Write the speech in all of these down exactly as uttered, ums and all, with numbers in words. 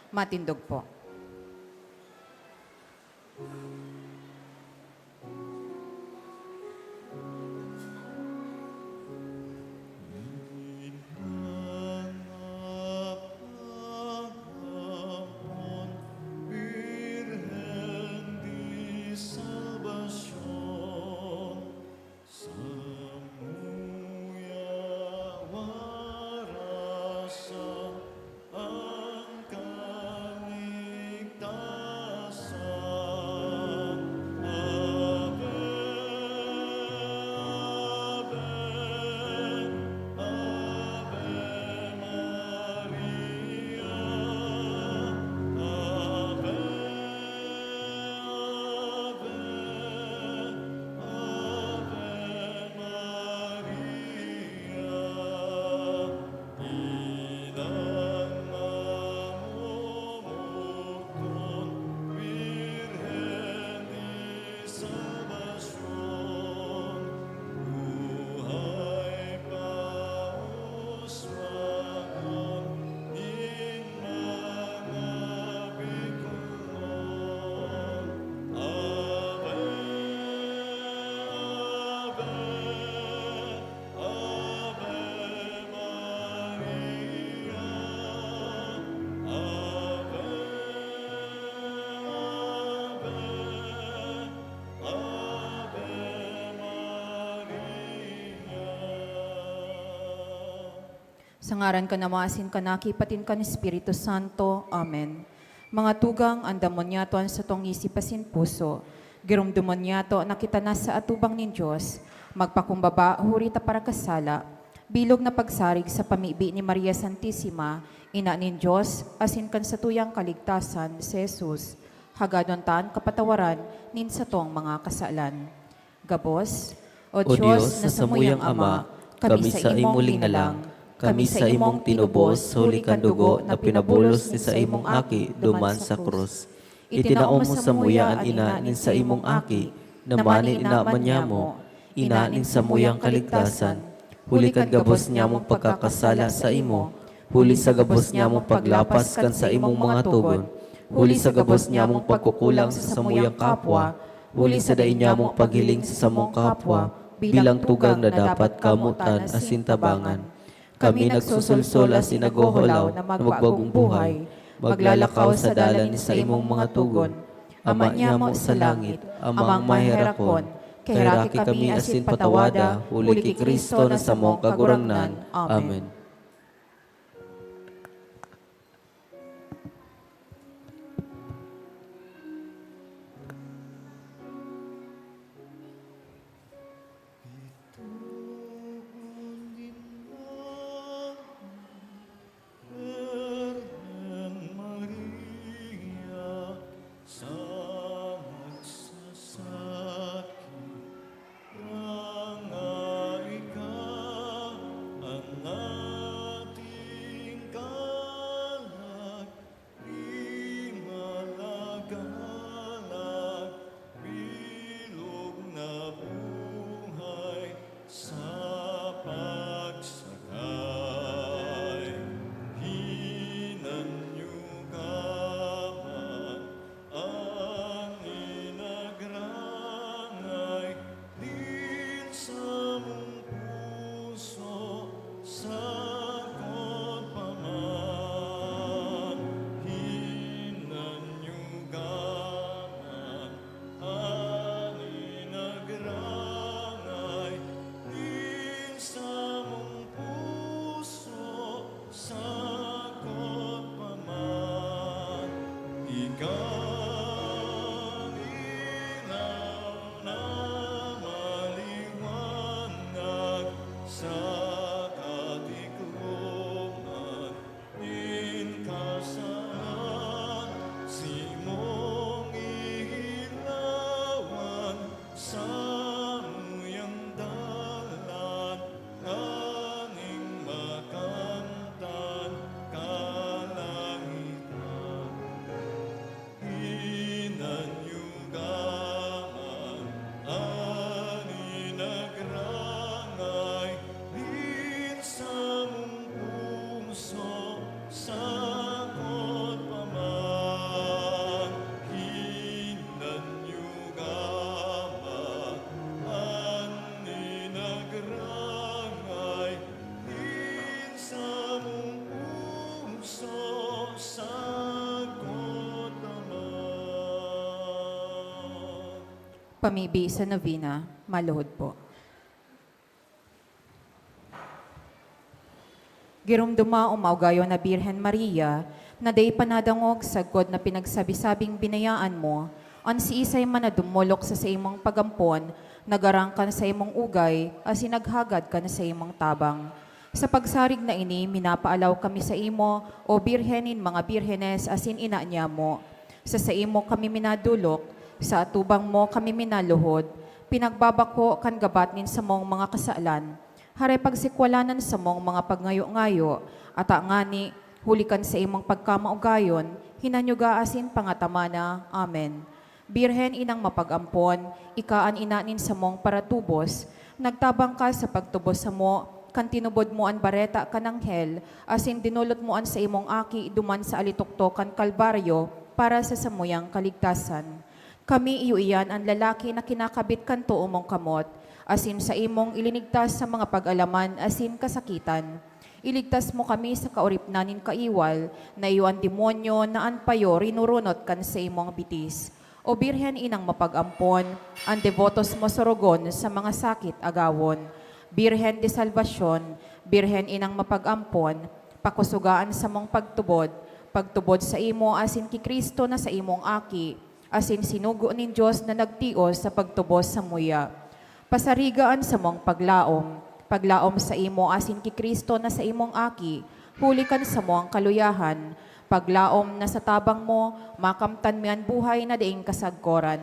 Matindog po. Sa ngaran kan Ama, asin kan Aki, patin kan Espiritu Santo. Amen. Mga tugang, andamon niyato an satong isip asin puso. Giromdomon niyato na kita nasa atubang nin Dios, magpakumbaba huli ta parakasala, bilog na pagsarig sa pamibi ni Maria Santisima, Ina nin Dios, asin kan satuyang kaligtasan, si Jesus. Hagadon ta an kapatawaran nin satong mga kasalan. Gabos, O O Dios, Dios, na na samuyang samuyang Ama, Ama, kami kami sa saimo imong linalang, linalang, kami kami sa saimong imong tinubos, tinubos, huli kan dugo na pinabulos ni saimong Aki duman sa krus. Itinao mo samuya an ina nin saimong Aki, na manininaman niya mo, ina nin samuyang kaligtasan, huli kan gabos niya mong pagkakasala sa imo, huli sa gabos niya mong paglapas kan saimong mga tugon, huli sa gabos niya mong pagkukulang sa samuyang kapwa, huli sa dai niya mong paghiling sa samong kapwa, bilang tugang na dapat kamotan asin tabangan. Kami nagsusulsol asin naghoholaw na magbagong buhay, maglalakaw sa dalan ni saimong mga tugon. Ama niamo sa langit, Amang maherakon, kaheraki kami asin patawada, huli ki Cristo na samong Kagurangnan. Amen. Imalagalag, bilog na buhay sa pagsakay. Hinanyugaman ang inagrangay, nin samong puso, sakot pa man, hinanyugaman, ani nagrangay, nin samong puso, sakot pa man. Ikaw, ilaw na maliwanag sa katikloman, nin kasalan, simong ihilawan, samuyang dalan, nganing makamtan kalangitan. Pamibi sa novena, maluhod po. Giromdoma, o maugayon na Birhen Maria, na dai pa nadangog sagkod na pinagsabi-sabing binayaan mo an siisay man na dumolok sa saimong pag-ampon, nagarang kan saimong ugay, asin naghagad kan saimong tabang. Sa pagsarig na ini, minapaalaw kami saimo, O Birhen nin mga Birhenes asin Ina nyamo. Sa saimo kami minadolok, sa atubang mo kami minaluhod, pinagbabako kan gabat nin samong mga kasalan, haray pagsikwalanan samong mga pagngayo-ngayo, ata ngani, huli kan saimong pagkamaugayon, hinanyuga asin pangatamana. Amen. Birhen inang mapag-ampon, ika an ina nin samong paratubos, nagtabang ka sa pagtubos samo, kan tinubod mo an bareta kan anghel, asin dinolot mo an saimong aki duman sa alitoktok kan Kalbaryo para sa samuyang kaligtasan. Kami iyo iyan an lalaki na kinakabit kan too mong kamot, asin saimong ilinigtas sa mga pag-alaman asin kasakitan. Iligtas mo kami sa kaoripnan nin kaiwal na iyo an demonyo na an payo rinurunot kan saimong bitis. O Birhen inang mapag-ampon, an debotos mo sorogon sa mga sakit agawon. Birhen de Salvacion, Birhen inang mapag-ampon, pakusoga an samong pagtubod, pagtubod saimo asin ki Cristo na saimong Aki, asin sinugo nin Dios na nagtios sa pagtubos samuya. Pasariga an samong paglaom, paglaom saimo asin ki Cristo na saimong Aki, huli kan samong kaluyahan, paglaom na sa tabang mo, makamtan mi an buhay na daing kasagkoran.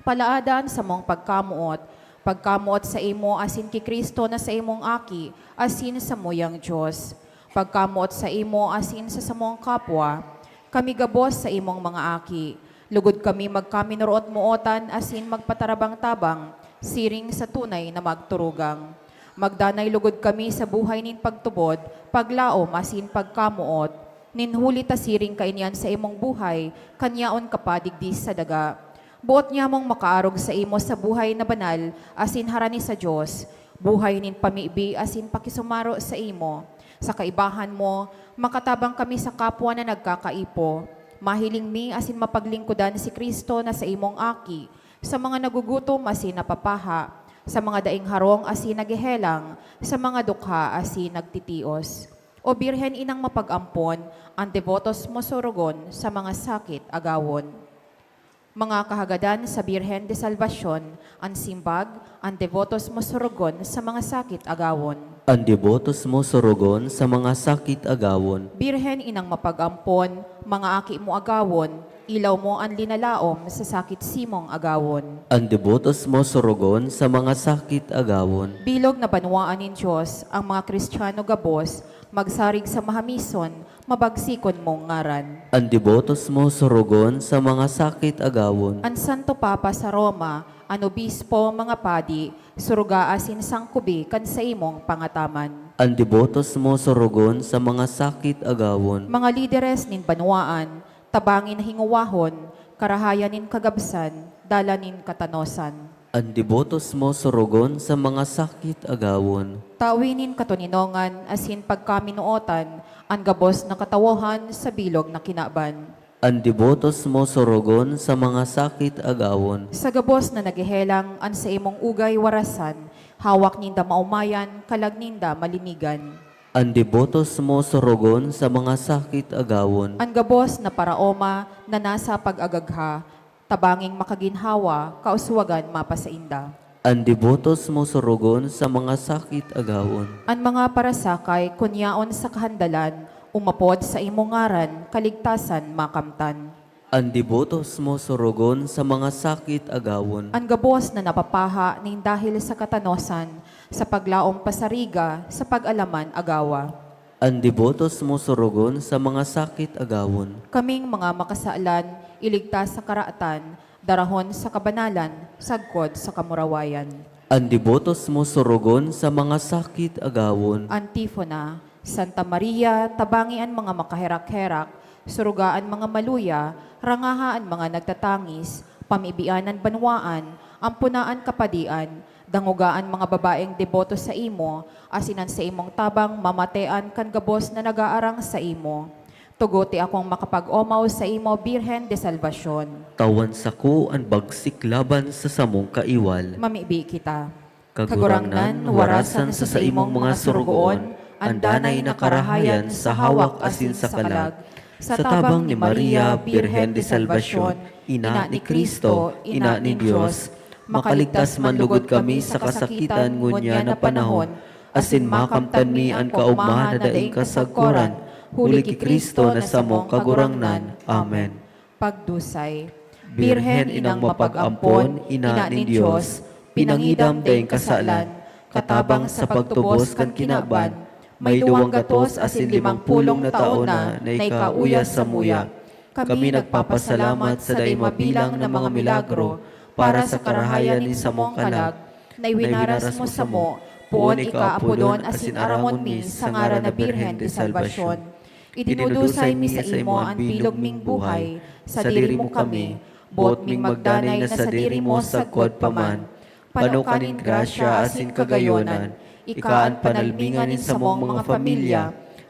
Palaada an samong pagkamoot, pagkamoot saimo asin ki Cristo na saimong Aki, asin samuyang Dios. Pagkamoot saimo asin sa samong kapwa, kami gabos saimong mga aki, lugod kami magkaminoroot-mootan asin magpatarabang-tabang siring sa tunay na magturugang. Magdanay lugod kami sa buhay nin pagtubod, paglaom asin pagkamoot, nin huli ta siring kaini an saimong buhay kan yaon ka pa digdi sa daga. Boot nyamong makaarog saimo sa buhay na banal asin harani sa Dios, buhay nin pamibi asin pakisumaro saimo. Sa kaibahan mo, makatabang kami sa kapwa na nagkakaipo. Mahiling mi asin mapaglingkodan si Cristo na saimong Aki, sa mga nagugutom asin napapaha, sa mga daing harong asin naghehelang, sa mga dukha asin nagtitios. O Birhen inang mapag-ampon, an debotos mo sorogon sa mga sakit agawon. Mga kahagadan sa Birhen de Salvacion, an simbag, an debotos mo sorogon sa mga sakit agawon. An debotos mo sorogon sa mga sakit agawon. Birhen inang mapag-ampon, mga aki mo agawon, ilaw mo an linalaom sa sakit simong agawon. An debotos mo sorogon sa mga sakit agawon. Bilog na banwaan nin Dios, ang mga Kristiyano gabos, magsarig sa mahamison, mabagsikon mong ngaran. An debotos mo sorogon sa mga sakit agawon. An Santo Papa sa Roma, an obispo, mga padi, suruga asin sangkubi kan saimong pangataman. An debotos mo sorogon sa mga sakit agawon. Mga lideres nin banwaan, tabangi na hingowahon, karahayan nin kagabsan, dalan nin katanosan. An debotos mo sorogon sa mga sakit agawon. Tawi nin katoninongan asin pagkaminootan an gabos na katawohan sa bilog na kinaban. An debotos mo sorogon sa mga sakit agawon. Sa gabos na naghehelang an saimong ugay warasan, hawak ninda maomayan, kalag ninda malinigan. An debotos mo sorogon sa mga sakit agawon. An gabos na paraoma na nasa pag-agagha, tabanging makaginhawa, kauswagan mapasainda. An debotos mo sorogon sa mga sakit agawon. An mga parasakay, kun yaon sa kahandalan, umapod sa imong ngaran, kaligtasan makamtan. An debotos mo sorogon sa mga sakit agawon. An gabos na napapaha nin dahil sa katanosan, sa paglaom pasariga, sa pag-alaman agawa. An debotos mo sorogon sa mga sakit agawon. Kaming mga makasalan, iligtas sa karatan, darahon sa kabanalan, sagkod sa kamurawayan. An debotos mo sorogon sa mga sakit agawon. Antifona. Santa Maria, tabangi an mga makaherak-herak, suruga an mga maluya, rangaha an mga nagtatangis, pamibian an banwaan, ampona an kapadian, dangoga an mga babaeng deboto saimo, asin an saimong tabang mamatean kan gabos na nag-aarang saimo. Tuguti akong makapag-omaw saimo, Birhen de Salvacion. Tawan sako an bagsik laban sa samong kaiwal. Mamibi kita. Kagurangnan, warasan sa saimong mga sorogoon an danay na karahayan sa hawak asin sa kalag. Sa tabang ni Maria, Birhen de Salvacion, Ina ni Cristo, Ina nin Dios, makaligtas man lugod kami sa kasakitan ngunyan na panahon, asin makamtan mi an kaogmahan na daing kasagkoran, huli ki Cristo na samong Kagurangnan. Amen. Pagdusay. Birhen inang mapag-ampon, Ina nin Dios, pinangidam daing kasalan, katabang sa pagtubos kan kinaban, may duwang gatos asin limang pulong na taon na na ikauya samuya. Kami nagpapasalamat sa dai mabilang na mga milagro para sa karahayan nin samong kalag, na iwinaras mo samo, poon ikaapodon asin aramon mi sa ngaran na Birhen de Salvacion. Idinudusay mi sa imo an bilog ming buhay, sadiri mo kami, boot ming magdanay na sadiri mo sagkod pa man. Pano ka nin grasya asin kagayonan, ika an panalmingan nin samong mga pamilya,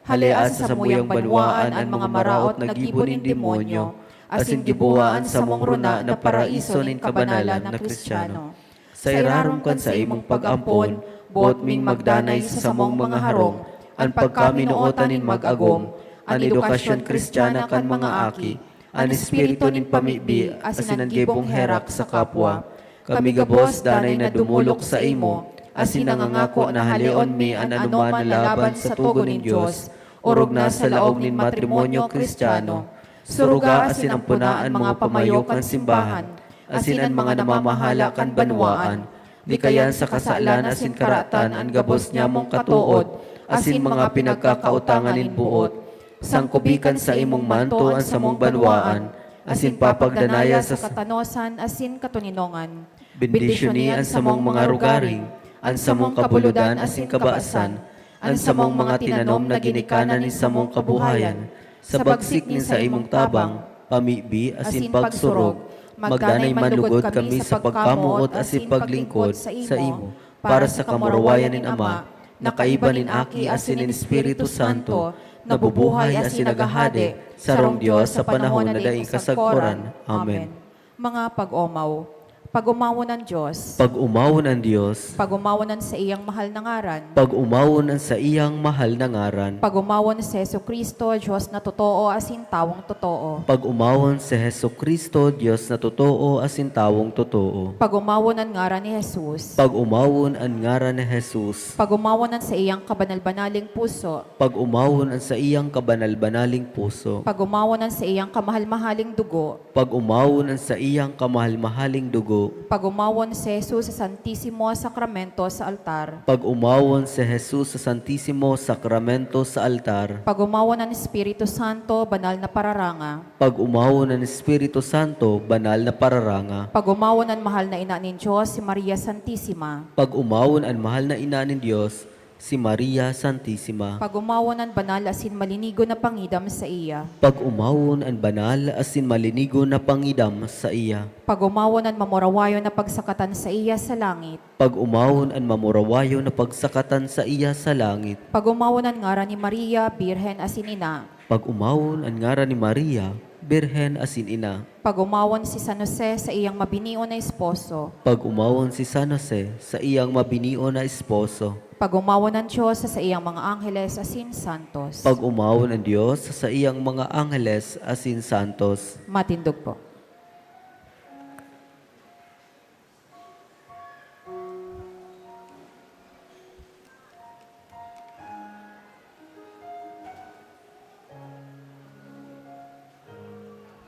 halea sa samuyang banwaan an mga maraot na gibo nin demonyo, asin giboha an samong rona na paraiso nin kabanalan na Kristiyano. Sa irarom kan saimong pag-ampon, boot ming magdanay sa samong mga harong, an pagkaminootan nin mag-agom, an edukasyon Kristiyana kan mga aki, an espiritu nin pamibi, asin an gibong herak sa kapwa. Kami gabos danay na dumolok saimo, asin nangangako na haleon mi an anoman na laban sa togon nin Dios, orog na sa laog nin matrimonyo Kristiyano. Suruga asin ampona an mga pamayo kan simbahan, asin an mga namamahala kan banwaan, di kaiyan sa kasalan asin karatan an gabos nyamong katood asin mga pinagkakautangan nin boot. Sangkubi kan saimong manto an samong banwaan, asin papagdanaya sa katanosan asin katoninongan. Bendisyoni an samong mga rugaring, an samong kabuludan asin kabasan, an samong mga tinanom na ginikanan nin samong kabuhayan, sa bagsik nin saimong tabang, pamibi asin pagsurog, magdanay man lugod kami sa pagkamoot asin paglingkod saimo, para sa kamurawayan nin Ama, na kaiba nin Aki asin nin Espiritu Santo, nabubuhay asin naghahade, sarong Dios sa panahon na daing kasagkoran. Amen. Mga pag-omaw. Pag-omawon an Dios. Pag-omawon an Dios. Pag-omawon an saiyang mahal na ngaran. Pag-omawon an saiyang mahal na ngaran. Pag-omawon si Jesu-Cristo, Dios na totoo asin tawong totoo. Pag-omawon si Jesu-Cristo, Dios na totoo asin tawong totoo. Pag-omawon an ngaran ni Jesus. Pag-omawon an ngaran ni Jesus. Pag-omawon an saiyang kabanal-banaling puso. Pag-omawon an saiyang kabanal-banaling puso. Pag-omawon an saiyang kamahal-mahaling dugo. Pag-omawon an saiyang kamahal-mahaling dugo. Pag-omawon si Jesus sa Santisimo Sakramento sa altar. Pag-omawon si Jesus sa Santisimo Sakramento sa altar. Pag-omawon an Espiritu Santo, banal na pararanga. Pag-omawon an Espiritu Santo, banal na pararanga. Pag-omawon an mahal na ina nin Dios, si Maria Santisima. Pag-omawon an mahal na ina nin Dios, si Maria Santisima. Pag-omawon an banal asin malinigo na pangidam saiya. Pag-omawon an banal asin malinigo na pangidam saiya. Pag-omawon an mamurawayon na pagsakatan saiya sa langit. Pag-omawon an mamurawayon na pagsakatan saiya sa langit. Pag-omawon an ngaran ni Maria, Birhen asin Ina. Pag-omawon an ngaran ni Maria, Birhen asin Ina. Pag-omawon si San Jose, saiyang mabinion na esposo. Pag-omawon si San Jose, saiyang mabinion na esposo. Pag-omawon an Dios sa saiyang mga angheles asin santos. Pag-omawon an Dios sa saiyang mga angheles asin santos. Matindog po.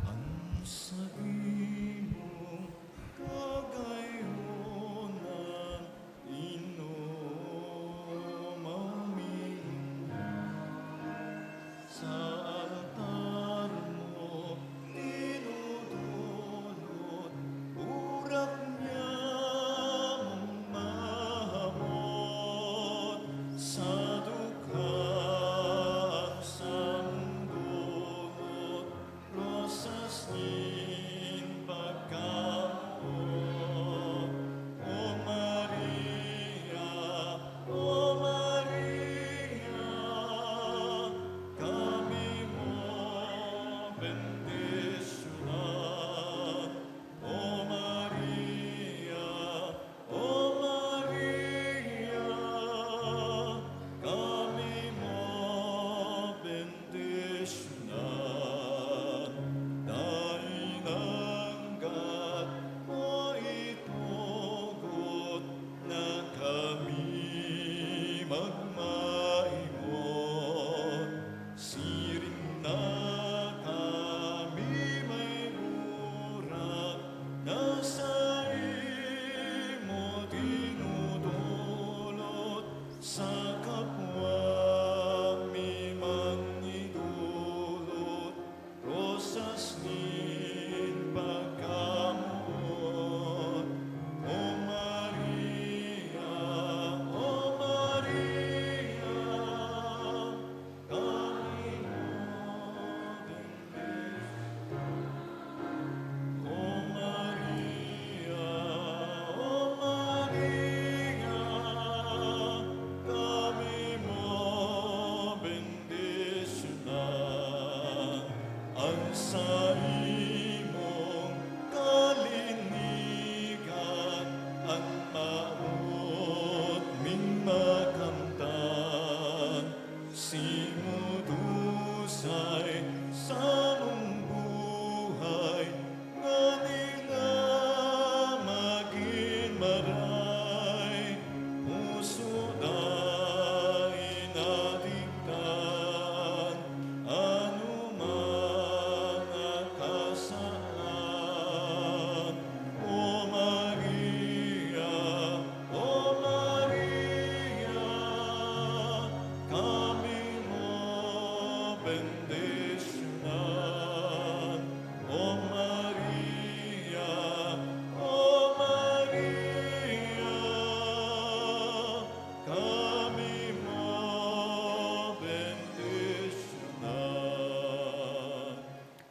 An saimong kagayonan, inomaw mi sa altar mo, tinutuyo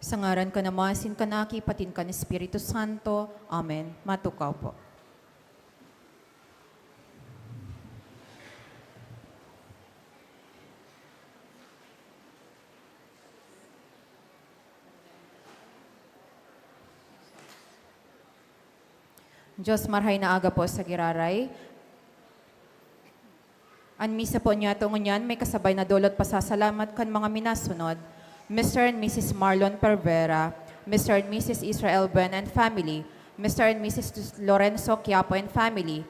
Sa ngaran kan Ama, asin kan Aki, patin kan Espiritu Santo. Amen. Matukaw po. Diyos, marhay na aga po sa giraray. An misa po niyato ngunyan may kasabay na dolot pasasalamat kan mga minasunod: Mister and Missus Marlon Pervera, Mister and Missus Israel Ben and family, Mister and Missus Lorenzo Quiapo and family,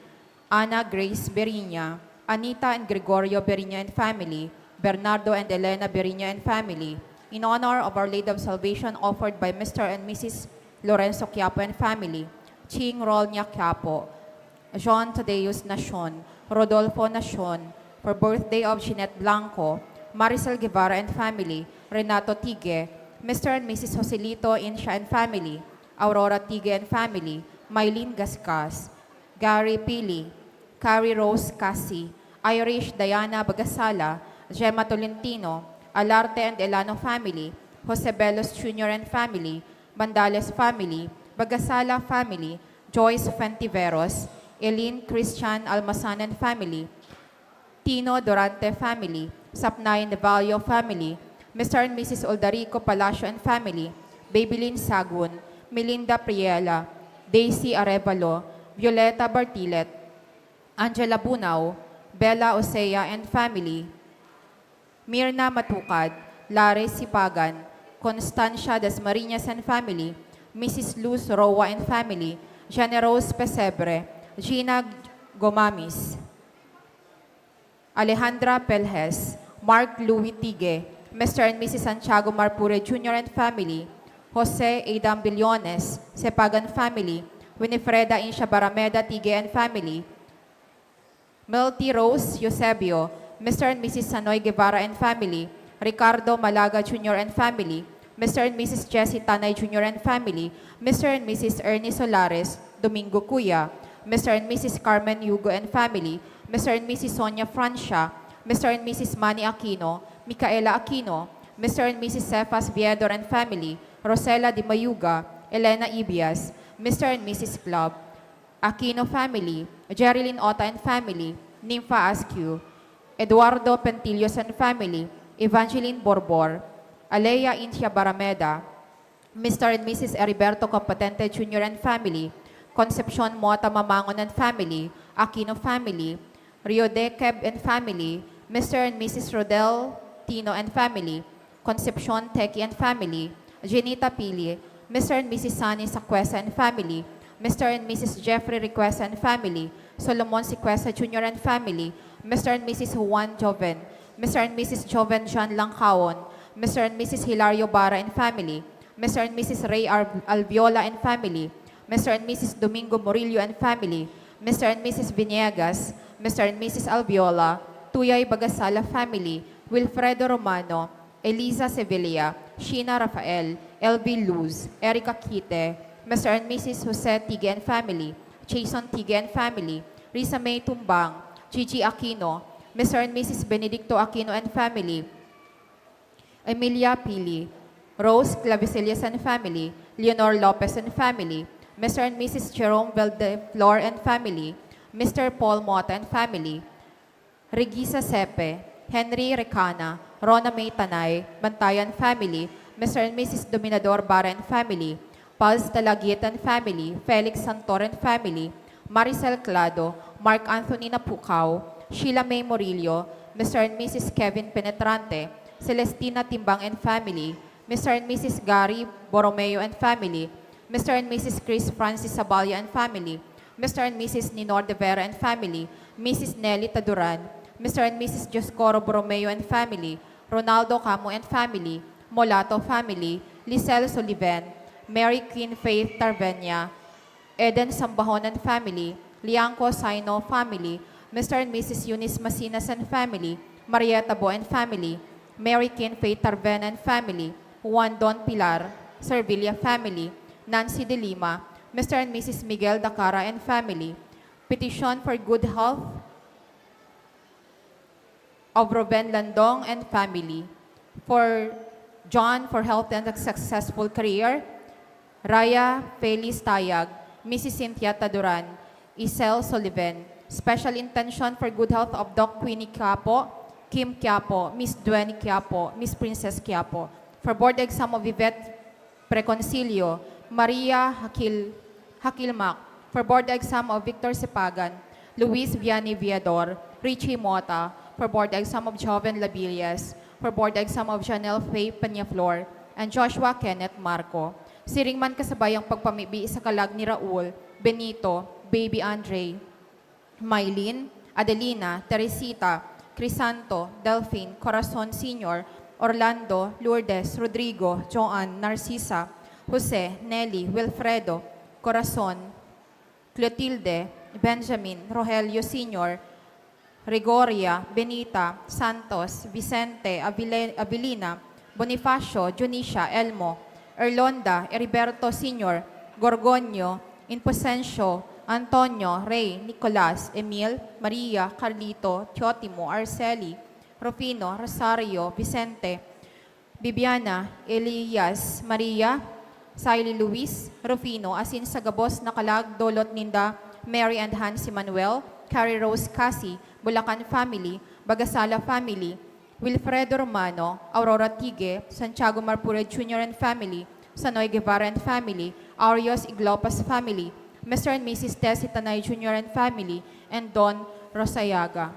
Ana Grace Beriña, Anita and Gregorio Beriña and family, Bernardo and Elena Beriña and family, in honor of Our Lady of Salvation offered by Mister and Missus Lorenzo Quiapo and family, Ching Rolña Quiapo, John Tadeus Nacion, Rodolfo Nacion, for birthday of Jeanette Blanco, Maricel Guevara and family, Renato Tige, Mister and Missus Joselito Incia and family, Aurora Tige and family, Mylene Gasgas, Gary Pili, Carrie Rose Casi, Irish Diana Bagasala, Gemma Tolentino, Alarte and Elano family, Jose Belos Junior and family, Bandales family, Bagasala family, Joyce Fentiveros, Eileen Christian Almasan and family, Tino Durante family, Sapnay Nevallo family, Mister and Missus Oldarico Palacio and family, Babylin Sagun, Melinda Priela, Daisy Arevalo, Violeta Bartilet, Angela Bunao, Bella Osea and family, Mirna Matukad, Lares Sipagan, Constancia Dasmariñas and family, Missus Luz Roa and family, Generose Pesebre, Gina Gomamis, Alejandra Pelhes, Mark Louis Tige, Mister and Missus Santiago Marpure Junior and family, Jose Adam Billones, Sepagan family, Winifreda Incia Barameda Tige and family, Melty Rose Eusebio, Mister and Missus Sanoy Guevara and family, Ricardo Malaga Junior and family, Mister and Missus Jessie Tanay Junior and family, Mister and Missus Ernie Solares, Domingo Cuya, Mister and Missus Carmen Yugo and family, Mister and Missus Sonia Francia, Mister and Missus Manny Aquino, Micaela Aquino, Mister and Missus Cephas Viedor and family, Rosela de Mayuga, Elena Ibias, Mister and Missus Club, Aquino family, Jerilyn Ota and family, Nympha Askew, Eduardo Pentillos and family, Evangeline Borbor, Alea Intia Barameda, Mister and Missus Heriberto Competente Junior and family, Concepcion Mota Mamangon and family, Aquino family, Rio de Keb and family, Mister and Missus Rodel Tino and family, Concepcion Teki and family, Jenita Pili, Mister and Missus Sunny Sacuesa and family, Mister and Missus Jeffrey Requesa and family, Solomon Secuesa Junior and family, Mister and Missus Juan Joven, Mister and Missus Joven John Langkaon, Mister and Missus Hilario Bara and family, Mister and Missus Ray Ar-, Alviola and family, Mister and Missus Domingo Murillo and family, Mister and Missus Vinegas, Mister and Missus Alviola, Tuyay Bagasala family, Wilfredo Romano, Eliza Sevilla, Sheena Rafael, L V Luz, Erica Quite, Mister and Missus Jose Tige and family, Jason Tige and family, Risa May Tumbang, Gigi Aquino, Mister and Missus Benedicto Aquino and family, Emilia Pili, Rose Clavisellas and family, Leonor Lopez and family, Mister and Missus Jerome Valdeflor and family, Mister Paul Mota and family, Regisa Sepe, Henry Recana, Rona May Tanay, Bantayan family, Mister and Missus Dominador Bara and family, Paz Talagiet and family, Felix Santor and family, Maricel Clado, Mark Anthony Napukaw, Sheila May Murillo, Mister and Missus Kevin Penetrante, Celestina Timbang and family, Mister and Missus Gary Borromeo and family, Mister and Missus Chris Francis Saballa and family, Mister and Missus Ninor De Vera and family, Missus Nelly Taduran, Mister and Missus Dioscoro Borromeo and family, Ronaldo Camo and family, Molato family, Lisel Soliven, Mary Queen Faith Tarvenia, Eden Sambahon and family, Liangco Saino family, Mister and Missus Eunice Masinas and family, Marieta Bo and family, Mary Queen Faith Tarven and family, Juan Don Pilar, Servilia family, Nancy de Lima, Mister and Missus Miguel Dacara and family. Petition for good health of Ruben Landong and family. For John for health and a successful career, Raya Feliz Tayag, Missus Cynthia Taduran, Isel Sullivan. Special intention for good health of Doc Queenie Quiapo, Kim Quiapo, Miss Dueni Quiapo, Miss Princess Quiapo. For board exam of Yvette Preconcilio, Maria Hakil-, Hakilmac. For board exam of Victor Sipagan, Luis Vianney Viador, Richie Mota. For board exam of Joven Labilias. For board exam of Janelle Faye Peñaflor and Joshua Kenneth Marco. Siring man kasabay ang pagpamibi sa kalag ni Raul, Benito, Baby Andre, Mylene, Adelina, Teresita, Crisanto, Delphine, Corazon Senior, Orlando, Lourdes, Rodrigo, Joan, Narcisa, Jose, Nelly, Wilfredo, Corazon, Clotilde, Benjamin, Rogelio Senior, Gregoria, Benita, Santos, Vicente, Avile-, Avelina, Bonifacio, Dionisia, Elmo, Erlonda, Heriberto Senior, Gorgonio, Inposencio, Antonio, Rey, Nicolas, Emil, Maria, Carlito, Teotimo, Arceli, Rufino, Rosario, Vicente, Bibiana, Elias, Maria, Siley, Luis, Rufino, asin sa gabos na kalag dolot ninda Mary and Hans Emmanuel, Carrie Rose Casi, Bulacan family, Bagasala family, Wilfredo Romano, Aurora Tigue, Santiago Marpure Junior and family, Sanoy Guevara and family, Aureos Iglopas family, Mister and Missus Tessie Tanay Junior and family, and Don Rosayaga.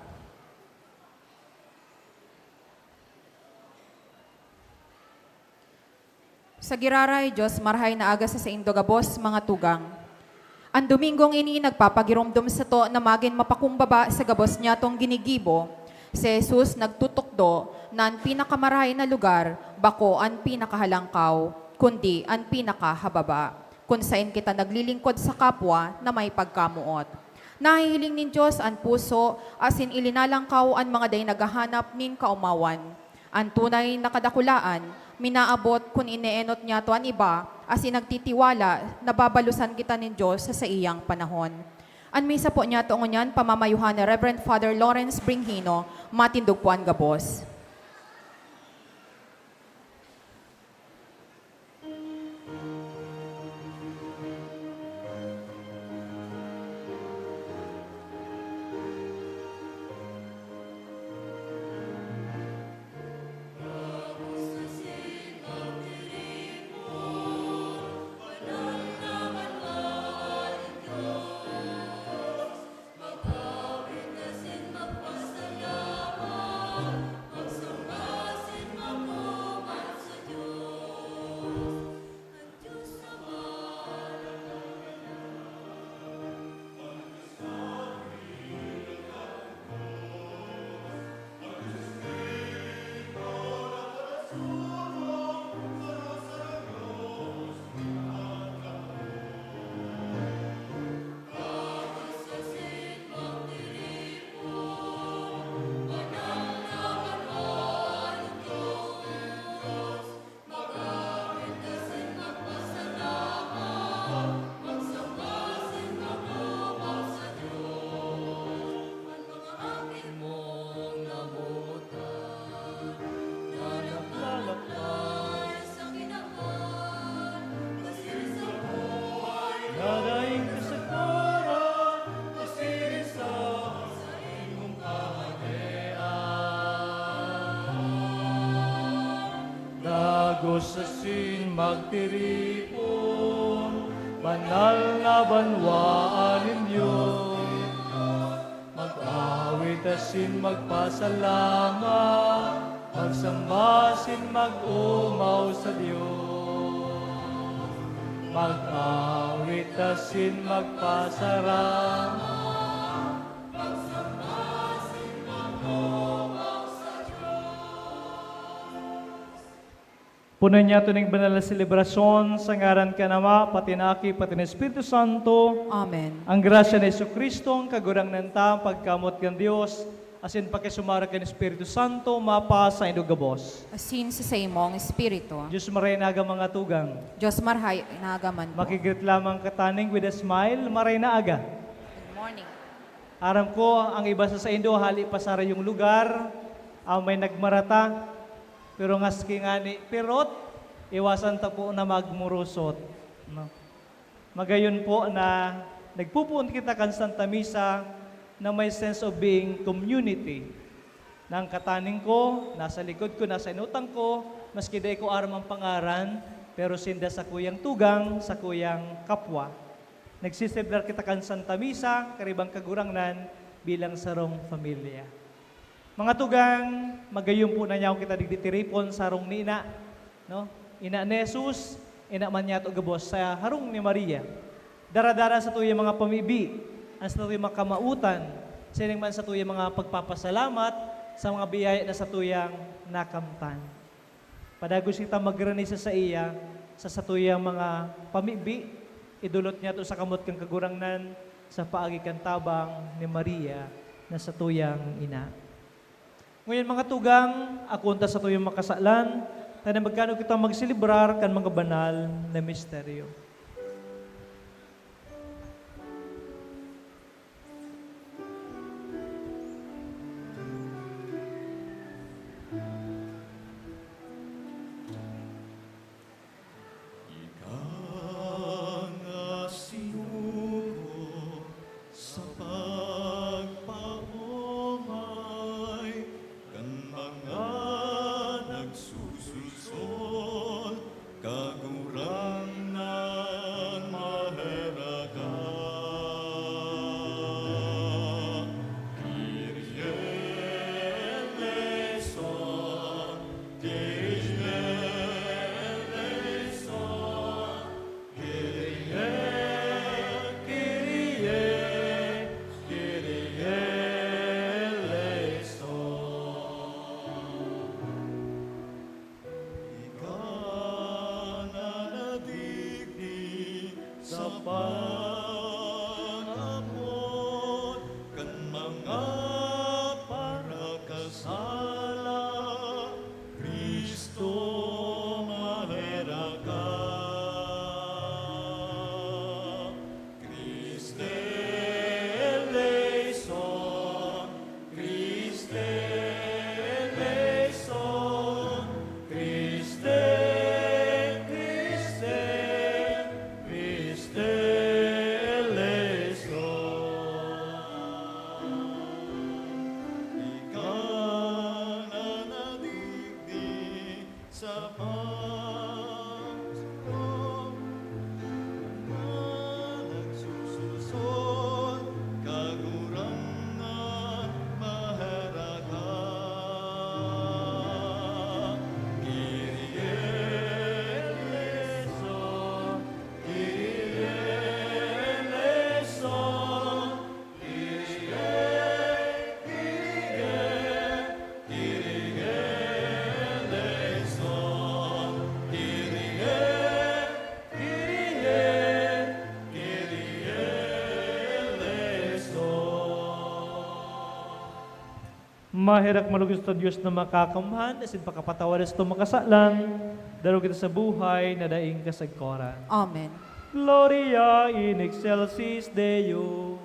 Sa giraray, Dios, marahay na aga sa saindo gabos, mga tugang. An Domingong ini nagpapagiromdom sato na magin mapakumbaba sa gabos niyatong ginigibo. Si Jesus nagtutukdo na an pinakamarahay na lugar bako an pinakahalangkaw, kundi an pinakahababa, kun saen kita naglilingkod sa kapwa na may pagkamoot. Nahihiling nin Dios an puso asin ilinalangkaw an mga dai naghahanap nin kaomawan. An tunay na kadakulaan, minaabot kun ineenot niyato an iba, asin nagtitiwala na babalusan kita nin Dios sa saiyang panahon. An misa po niyato ngunyan, pamamayuhan ni Reverend Father Lawrence Bringhino, matindog po an gabos. Dagos asin magtiripon, banal na banwaan nin Dios. Mag-awit asin magpasalamat, magsamba asin mag-omaw sa Dios. Mag-awit asin magpasalamat, magsamba asin mag-omaw sa Dios. Punon niyato ning banal na selebrasyon sa ngaran kan Ama, pati na Aki, pati na Espiritu Santo. Amen. Ang grasya ni Jesu-Cristo, ang Kagurangnan ta, ang pagkamoot kan Dios, asin pakisumara kan Espiritu Santo, mapasa indo gabos. Asin sa saimong espiritu. Dios marahay na aga, mga tugang. Dios marahay na aga man po. Makigreet lamang kataning with a smile, marahay na aga. Good morning. Aram ko, ang iba sa saindo, hali pa sa sarayong lugar, ah, may nagmarata. Pero maski ngani pirot, iwasan ta po na magmurusot, no? Magayon po na nagpupoon kita kan Santa Misa na may sense of being community. Na ang kataning ko, nasa likod ko, nasa inutang ko, maski dai ko aram ang pangaran, pero sinda sakuyang tugang, sakuyang kapwa. Nagseselebrar kita kan Santa Misa, karibang Kagurangnan, bilang sarong pamilya. Mga tugang, magayon po na niya kita digdi tiripon sa harong ni Ina, no? Ina ni Jesus, Ina man niya to gabos sa harong ni Maria. Dara-dara sa tuyang mga pamibi, ang sa tuyang mga kamautan, sining man sa tuyang mga pagpapasalamat sa mga biyaya na sa tuyang nakamtan. Padagos kita magrani sa saiya, sa satuyang mga pamibi, idolot niya to sa kamot kan Kagurangnan, sa paagi kan tabang ni Maria na satuyang ina. Ngunyan, mga tugang, akoon ta satuyang makasalan, tanay magkano kita magselebrar kan mga banal na misteryo. Ika nga sinugo sa pagpaomay kan mga nagsusudsod, Kagurangnan, maheraka. Kyrie eleison, Kyrie eleison, Kyrie, Kyrie, Kyrie eleison. Ika na nadigdi sa pag-apod kan mga parakasala, Cristo, maheraka. Christe eleison, Christe eleison, Christe, Christe, Christe eleison. Ika na nadigdi sa pagsugo na nagsusudsod, Kagurangnan, maheraka. Kyrie eleison, Kyrie eleison, Maherak malugos ta Dios na makakamhan, asin pakapatawad sa makasalan, daro kita sa buhay na daing kasagkoran. Amen. Gloria in excelsis Deo.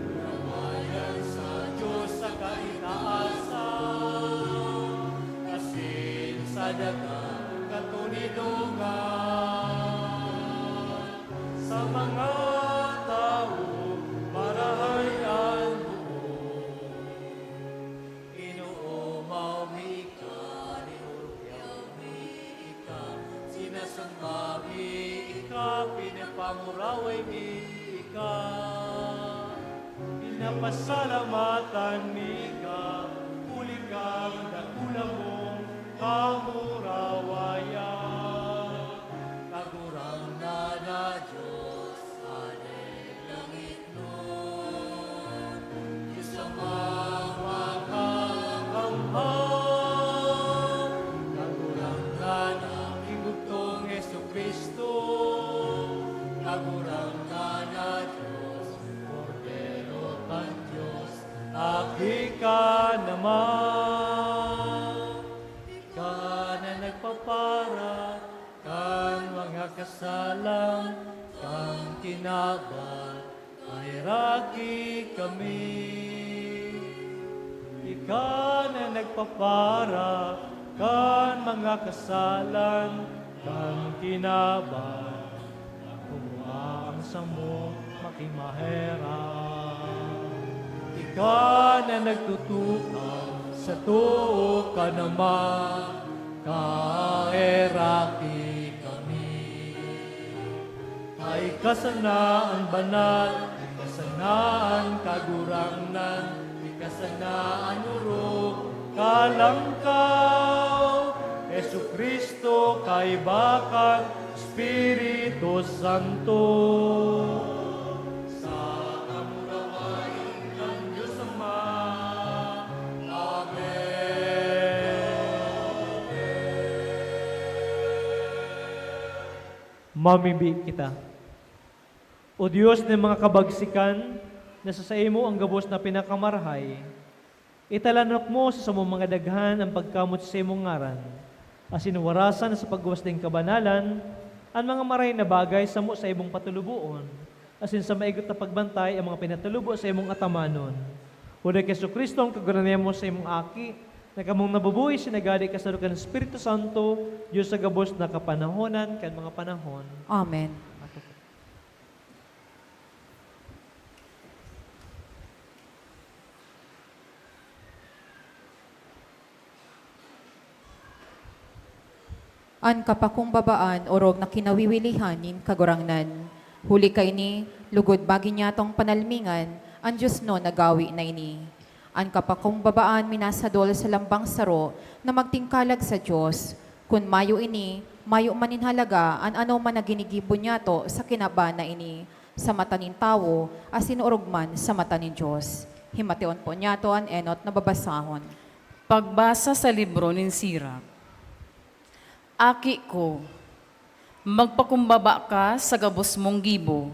Kurawayan sa Diyos sa kaitaasan, asin sa dagang katunidogan. Sa mga tawo, marahay an boot. Inoomaw mi ika, inurugyaw mi ika, sinasamba mi ika, pinapanguraway mi ika. Pinapasalamatan mi ika, huli kan dakula mong kamurawayan. Kagurangnan na Diyos, Hade langitnon, Diyos Amang makakamhan, Kagurangnan na aking bugtong Jesu-Cristo, Kagurangnan na Diyos, Kordero kan Diyos, aki ka naman. Ika na nagpapara kan mga kasalan kan kinaban, maheraki kami. Ika na nagpapara kan mga kasalan kan kinaban, na kumua ang samong makimaherak. Ika na nagtutukang sa too kan Ama, kaheraki kami. Ika sana an banal, ika sana an kagurangnan, ika sana an orog, kalangkaw. Jesu-Cristo, kaiba kan Espiritu Santo, sa kamurawayan kan Dios Ama. Amen. Mamibi kita. O Dios nin mga kabagsikan, na sa saimo an gabos na pinakamarahay, italanok mo sa samong mga daghan an pagkamot sa saimong ngaran, asin warasan na sa pagwas nin kabanalan an mga marahay na bagay samo sa imong patuluboon, asin sa maigot na pagbantay an mga pinatulubo sa imong atamanon. Huli ki Jesu-Cristo, an Kagurangnan mo, sa imong Aki, na kamong nabubuhay asin naghahade kasadok kan Espiritu Santo, Dios sa gabos na kapanahonan kan mga panahon. Amen. An kapakumbabaan orog na kinawiwilihan nin Kagurangnan. Huli kaini, lugod magin nyatong panalmingan an diosnon na gawe na ini. An kapakumbabaan minasadol sa lambang saro na magtingkalag sa Dios. Kun mayo ini, mayo man nin halaga an anoman na ginigibo nyato sa kinaban na ini, sa mata nin tawo, asin orog man sa mata nin Dios. Himateon po nyato an enot na babasahon. Pagbasa sa libro nin Sirak. Aki ko, magpakumbaba ka sa gabos mong gibo,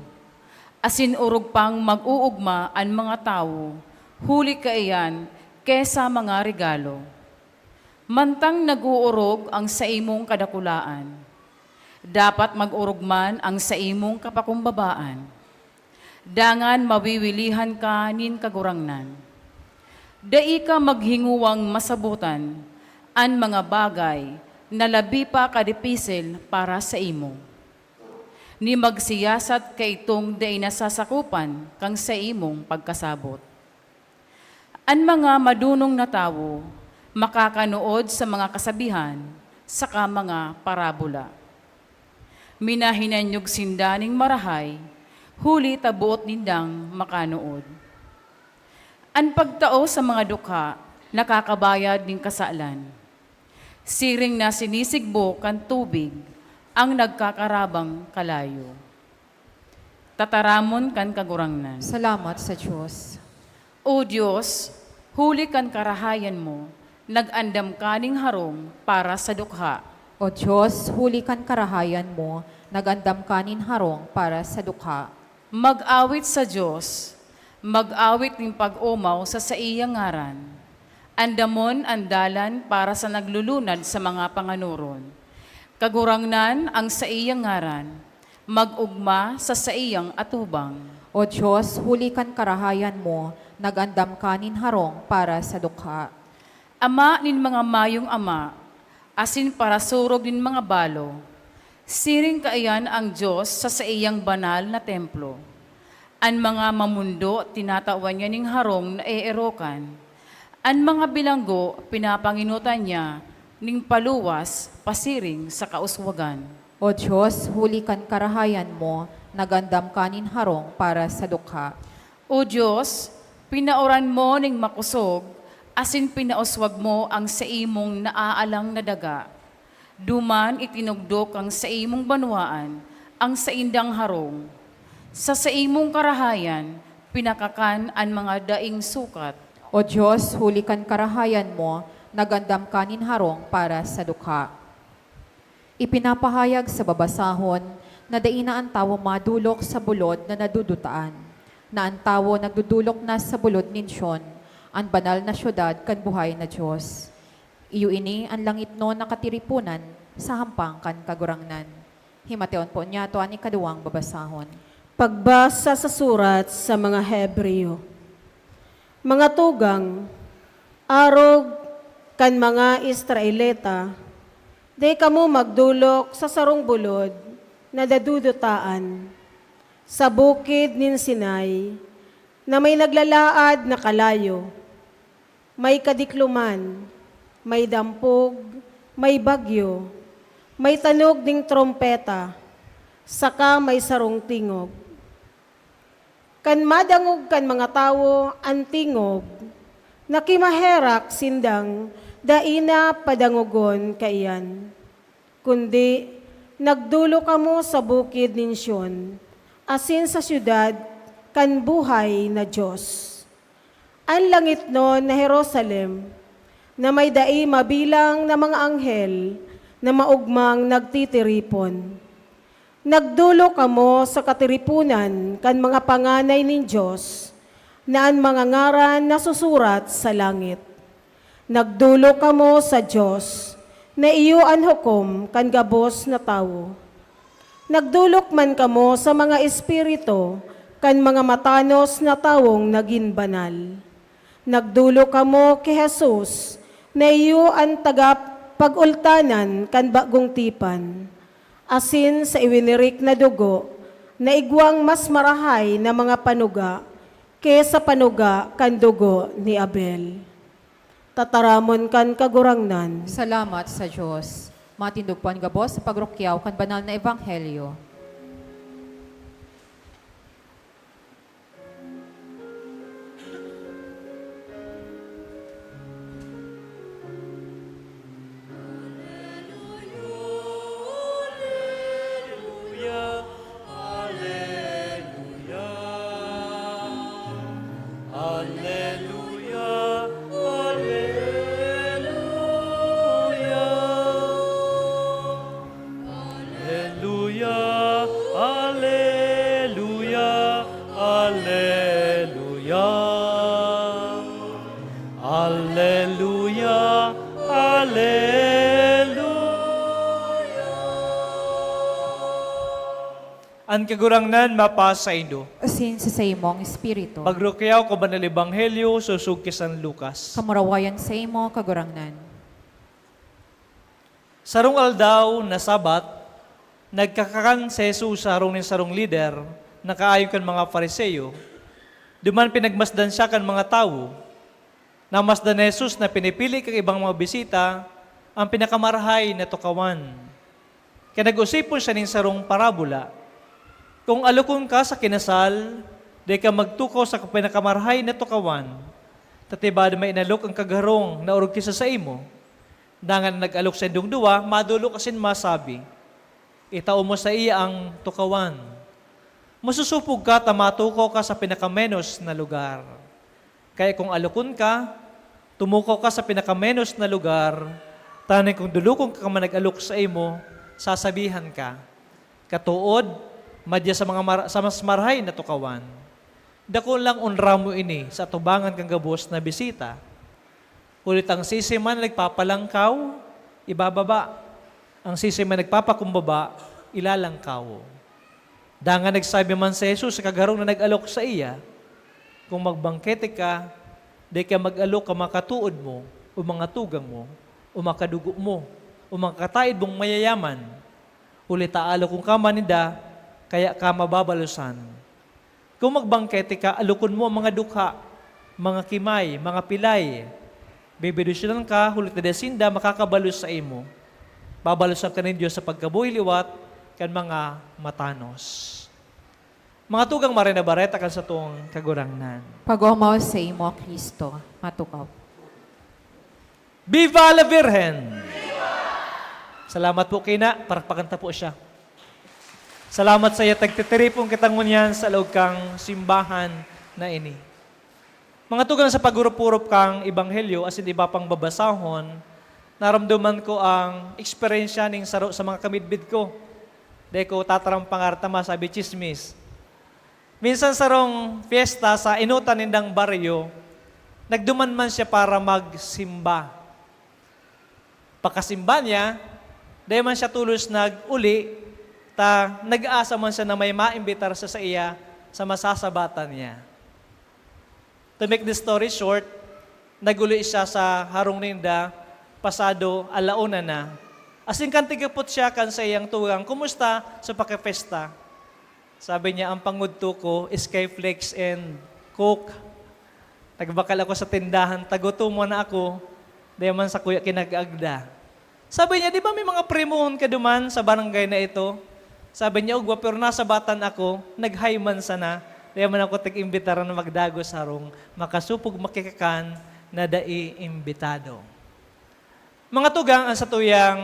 asin orog pang mag-oogma an mga tawo, huli kaiyan ki sa mga regalo. Mantang nag-oorog an saimong kadakulaan, dapat mag-orog man an saimong kapakumbabaan. Dangan mawiwilihan ka nin Kagurangnan. Dai ka maghingowang masabotan an mga bagay na labi pa kadipisil para saimo, ni magsiyasat kaidtong dai nasasakopan kan saimong pagkasabot. An mga madonong na tawo makakanood sa mga kasabihan saka mga parabola. Minahinanyog sinda nin marahay, huli ta boot nindang makanood. An pagtao sa mga dukha nakakabayad nin kasalan, siring na sinisigbo kan tubig an nagkakarabang kalayo. Tataramon kan Kagurangnan. Salamat sa Dios. O Dios, huli kan karahayan mo, nag-andam ka nin harong para sa dukha. O Dios, huli kan karahayan mo, nag-andam ka nin harong para sa dukha. Mag-awit sa Dios, mag-awit nin pag-omaw sa saiyang ngaran. Andamon an dalan para sa naglulunad sa mga panganoron. Kagurangnan an saiyang ngaran, mag-ogma sa saiyang atubang. O Dios, huli kan karahayan mo, nag-andam ka nin harong para sa dukha. Ama nin mga mayong ama, asin parasurog nin mga balo, siring kaiyan an Dios sa saiyang banal na templo. An mga mamondo tinatawan niya nin harong na eerokan, an mga bilanggo pinapangenotan niya nin paluwas pasiring sa kauswagan. O Dios, huli kan karahayan mo, nag-andam ka nin harong para sa dukha. O Dios, pinaoran mo nin makosog, asin pinauswag mo an saimong naaalang na daga. Duman itinugdok kan saimong banwaan an saindang harong. Sa saimong karahayan, pinakakan an mga daing sukat. O Dios, huli kan karahayan mo, nag-andam ka nin harong para sa dukha. Ipinapahayag sa babasahon na dai na an tawo madolok sa bulod na nadudutaan, na an tawo nagdodolok na sa bulod nin Sion, an banal na syudad kan buhay na Dios. Iyo ini an langitnon na katiriponan sa hampang kan Kagurangnan. Himateon po niyato an ikaduwang babasahon. Pagbasa sa surat sa mga Hebreo. Mga tugang, arog kan mga Israelita, dai kamo magdolok sa sarong bulod na dadudutaan, sa bukid nin Sinai, na may naglalaad na kalayo, may kadikloman, may dampog, may bagyo, may tanog nin trompeta, saka may sarong tingog. Kan madangog kan mga tawo an tingog, nakimaherak sindang dai na padangogon kaiyan. Kundi nagdolok kamo sa bukid nin Sion, asin sa syudad kan buhay na Dios, an langitnon na Jerusalem, na may dai mabilang na mga anghel na maogmang nagtitiripon. Nagdolok kamo sa katiriponan kan mga panganay nin Dios, na an mga ngaran nasusurat sa langit. Nagdolok kamo sa Dios, na iyo an hukom kan gabos na tawo. Nagdolok man kamo sa mga espiritu kan mga matanos na tawong nagin banal. Nagdolok kamo ki Jesus, na iyo an tagapag-ultanan kan bagong tipan, asin sa iwinirik na dugo na igwang mas marahay na mga panuga ki sa panuga kan dugo ni Abel. Tataramon kan Kagurangnan. Salamat sa Dios. Matindog po an gabos sa pagrukyaw kan banal na ebanghelyo. Aleluya, aleluya. Aleluya, aleluya, aleluya. Aleluya, aleluya. An Kagurangnan mapasaindo. Asin sa saimong espiritu. Pagrukyaw kan Banal Ebanghelyo sosog ki San Lucas. Kamurawayan saimo, Kagurangnan. Sarong aldaw na Sabat, nagkakakan si Jesus sa harong nin sarong lider na kaayon kan mga Fariseo. Duman pinagmasdan siya kan mga tawo. Namasdan ni Jesus na pinipili kan ibang mga bisita an pinakamarahay na tukawan. Kaya nag-osipon siya nin sarong parabola, "Kung alokon ka sa kinasal, dai ka magtukaw sa pinakamarahay na tukawan, ta tibaad may inalok an kagharong na orog ki sa saimo." Dangan an nag-alok saindong duwa madolok asin masabi, "Itao mo saiya an tukawan. Masosopog ka ta matukaw ka sa pinakamenos na lugar. Kaya kung alokon ka, tumukaw ka sa pinakamenos na lugar, tanganing kung dolokon ka man nag-alok saimo, sasabihan ka, 'Katood, madya sa mga mar-, sa mas marahay na tukawan.' Dakulang onra mo ini sa atubangan kan gabos na bisita. Huli ta an siisay man na nagpapalangkaw, ibababa. An siisay man nagpapakumbaba, ilalangkaw." Dangan nagsabi man si Jesus sa kagharong na nag-alok saiya, "Kung magbangkete ka, dai ka mag-alok kan mga katood mo, o mga tugang mo, o mga kadugo mo, o mga kataed mong mayayaman, huli ta aalokon ka man ninda, kaya ka mababalosan. Kung magbangkete ka, alokon mo an mga dukha, mga kimay, mga pilay. Bebendisyonan ka, huli ta dai sinda makakabalos saimo. Babalosan ka nin Dios sa pagkabuhay liwat kan mga matanos." Mga tugang, Marahay na Bareta kan satong Kagurangnan. Pag-omaw saimo, Cristo. Matukaw. Viva la Virgen! Salamat po, kina. Palakpakan ta po siya. Salamat saiya, tagtitiripon kita ngunyan sa laog kang simbahan na ini. Mga tugang, sa pag-urop-urop kang ebanghelyo asin iba pang babasahon, naramdaman ko ang eksperyensya ning saro sa mga kamidbid ko. Dai ko tataram pangaran ta masabi, tsismis. Minsan sarong pyesta sa enotan nindang baryo, nagduman man siya para magsimba. Pakasimba niya, dai man siya tolos nag-uli, ta nag-aasa man siya na may maimbitar sa saiya sa masasabatan niya. To make the story short, nag-uli siya sa harong ninda, pasado ala una na. Asin kan tigapot siya kan saiyang tugang, "Kumusta sa pakipesta?" Sabi niya, "Ang pangudto ko, Skyflakes and Coke. Nagbakal ako sa tindahan, tagutomon na ako, dai man sakuya kinag-agda." Sabi niya, "Di ba may mga primohon ka duman sa barangay na ito?" Sabi niya, "Ugwa, pero nasabatan ako, nag-high man sana. Dai man ako tig-imbitaran na magdagos harong makasupog makikakan na dai imbitado." Mga tugang, ang satuyang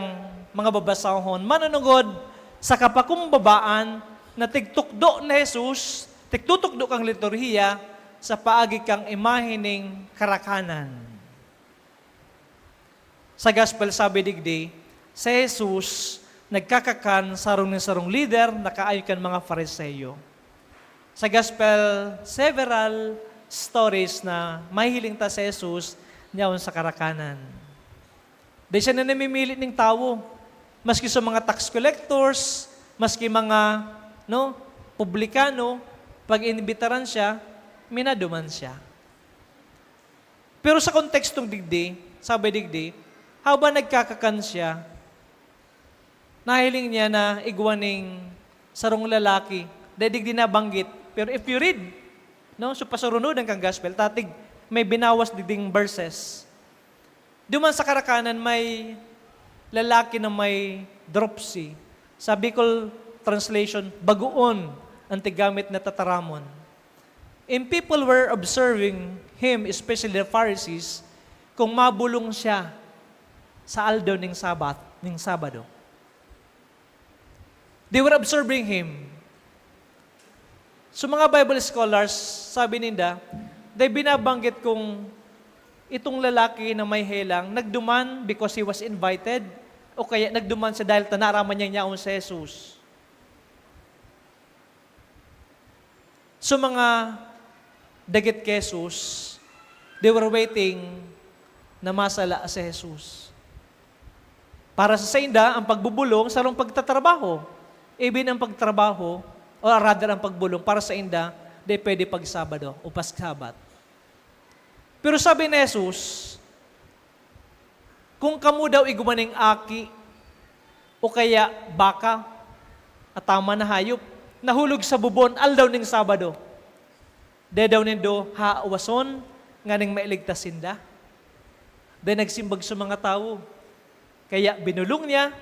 mga babasahon, manunungod sa kapakumbabaan na tigtukdo ni Jesus, tigtutukdo kang liturhiya sa paagi kang imahe ning karakanan. Sa gospel, sabi digdi, si Jesus nagkakakan sa harong nin sarong lider na kaayo kan mga Fariseo. Sa gospel, several stories na mahihiling ta si Jesus niyaon sa karakanan. Dai siya na namimili ning tawo. Maski sa mga tax collectors, maski mga, no, publikano, pag inimbitaran siya, minaduman siya. Pero sa kontekstong digdi, sabi digdi, habang nagkakakan siya, nahiling niya na igwa ning sarong lalaki. Dai digdi nabanggit. Pero if you read, no, so pasurunodan kang gospel, tatig may binawas digding verses. Duman sa karakanan, may lalaki na may dropsy. Sa Bicol translation, bagoon ang tigamit na tataramon. And people were observing him, especially the Pharisees, kung mabolong siya sa aldaw ning Sabat, ning Sabado. They were observing him. So, mga Bible scholars, sabi ninda, dai binabanggit kung itong lalaki na may helang nagduman because he was invited o kaya nagduman siya dahil ta naaraman niya yaon si Jesus. So, mga dagit ki Jesus, they were waiting na masala si Jesus. Para sa sainda, ang pagbubolong sarong pagtatrabaho. Even ang pagtrabaho, or rather ang pagbolong, para sa sainda, dai pwede pag Sabado o pag Sabat. Pero sabi ni Jesus, "Kung kamo daw igwa ning aki o kaya baka, ataman na hayop, nahulog sa bubon aldaw ning Sabado, dai daw nindo haawason nganing mailigtas sinda?" Dai nagsimbag sa mga tawo. Kaya binolong niya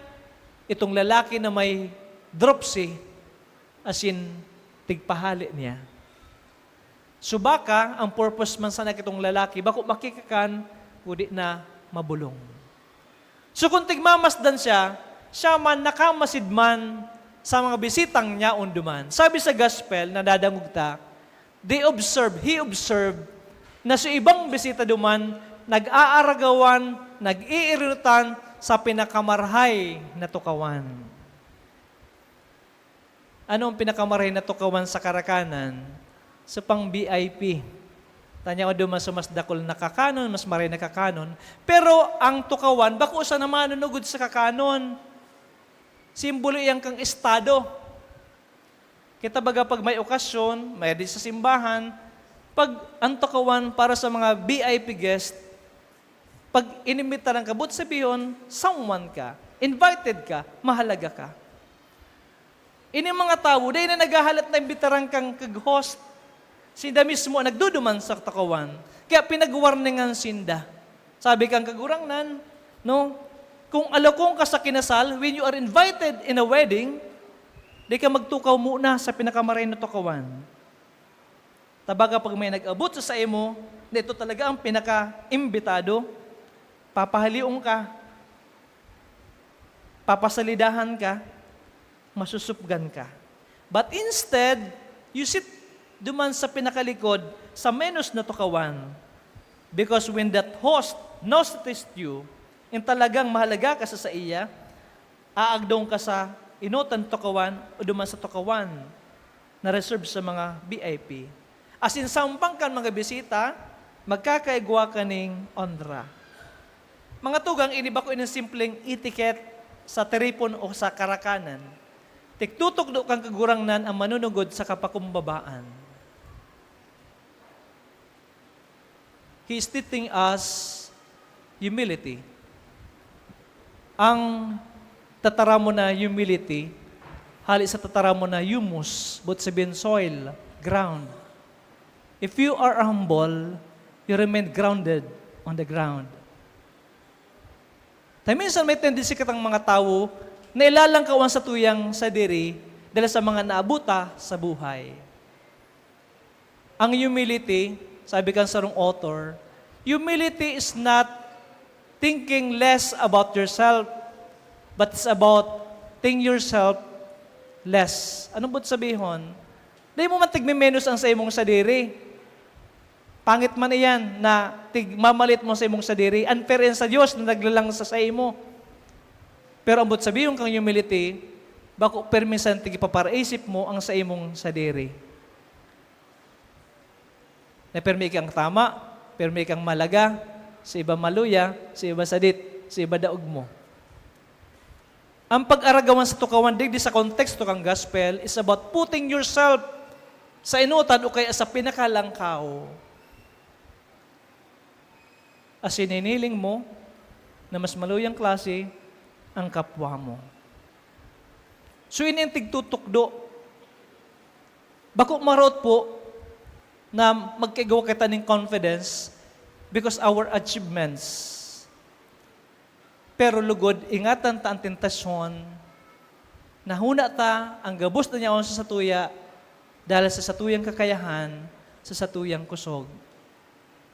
itong lalaki na may dropsy, asin tigpahale niya. So baka, ang purpose man sana kitong lalaki, bako makikakan, kundi na mabolong. So kung tigmamasdan siya, siya man nakamasid man sa mga bisitang niyaon duman. Sabi sa gospel na dadangog ta, they observe, he observed, na so ibang bisita duman nag-aaragawan, nag-iirinutan sa pinakamarahay na tukawan. Ano ang pinakamarahay na tukawan sa karakanan? Sa pang V I P. Tanya ko duman sa mas dakul na kakanon, mas maray na kakanon. Pero ang tukawan, bako sana manunugod sa kakanon. Simbolo iyan kang estado. Kita baga pag may okasyon, may di sa simbahan, pag ang tukawan para sa mga V I P guest, pag inimbitaran ka, buot sabihon, someone ka, invited ka, mahalaga ka. Ini mga tawo, dai na naghahalat na imbitaran kang kag host. Sinda mismo ang nagduduman sa tukawan. Kaya pinagwarningan sinda. Sabi kang Kagurangnan, no? Kung alokong ka sa kinasal, when you are invited in a wedding, dai ka magtukaw muna sa pinakamaray na tukawan. Ta baga pag may nag-abot sa saimo, na ito talaga ang pinaka-imbitado, papahalion ka, papasalidahan ka, masusupgan ka. But instead, you sit duman sa pinakalikod, sa menos na tukawan. Because when that host noticed you, in talagang mahalaga ka sa saiya, aagdong ka sa enotan tukawan o duman sa tukawan na reserve sa mga V I P. Asin sa umpang kan mga bisita, magkakaigwa ka ning onra. Mga tugang, ini bako ining simpleng etiquette sa tiripon o sa karakanan. Tigtutukdo kan Kagurangnan ang manunugod sa kapakumbabaan. is teaching us humility. Ang tataramon na humility, hali sa tataramon na humus, boot sabihin soil, ground. If you are humble, you remain grounded on the ground. Tayo minsan may tendency kitang mga tawo na ilalangkaw an satuyang sadiri dahil sa mga naabot ta sa buhay. Ang humility, sabi kan sarong author, humility is not thinking less about yourself, but it's about think yourself less. Ano boot sabihon? Dai mo man tigmemenos ang saimong sadiri. Pangit man iyan na tig-, mamalit mo sa imong sadiri. Unfair iyan sa Dios na naglalang sa saimo. Pero ang boot sabihon kang humility, bako permisan tig-ipaparaisip mo ang saimong sadiri. Na permi kang tama, permi kang malaga, sa iba maluya, sa iba sadit, sa iba daog mo. Ang pag-aragawan sa tukawan digdi sa konteksto kan gospel is about putting yourself sa enotan o kaya sa pinakalangkaw. Asin hiniling mo na mas maluyang klase ang kapwa mo. So, ini ang tigtutukdo. Bako maraot po na magkaigwa kita nin confidence because our achievements. Pero lugod, ingatan ta an tentasyon na huna ta an gabos na yaon sa satuya dahil sa satuyang kakayahan, sa satuyang kusog,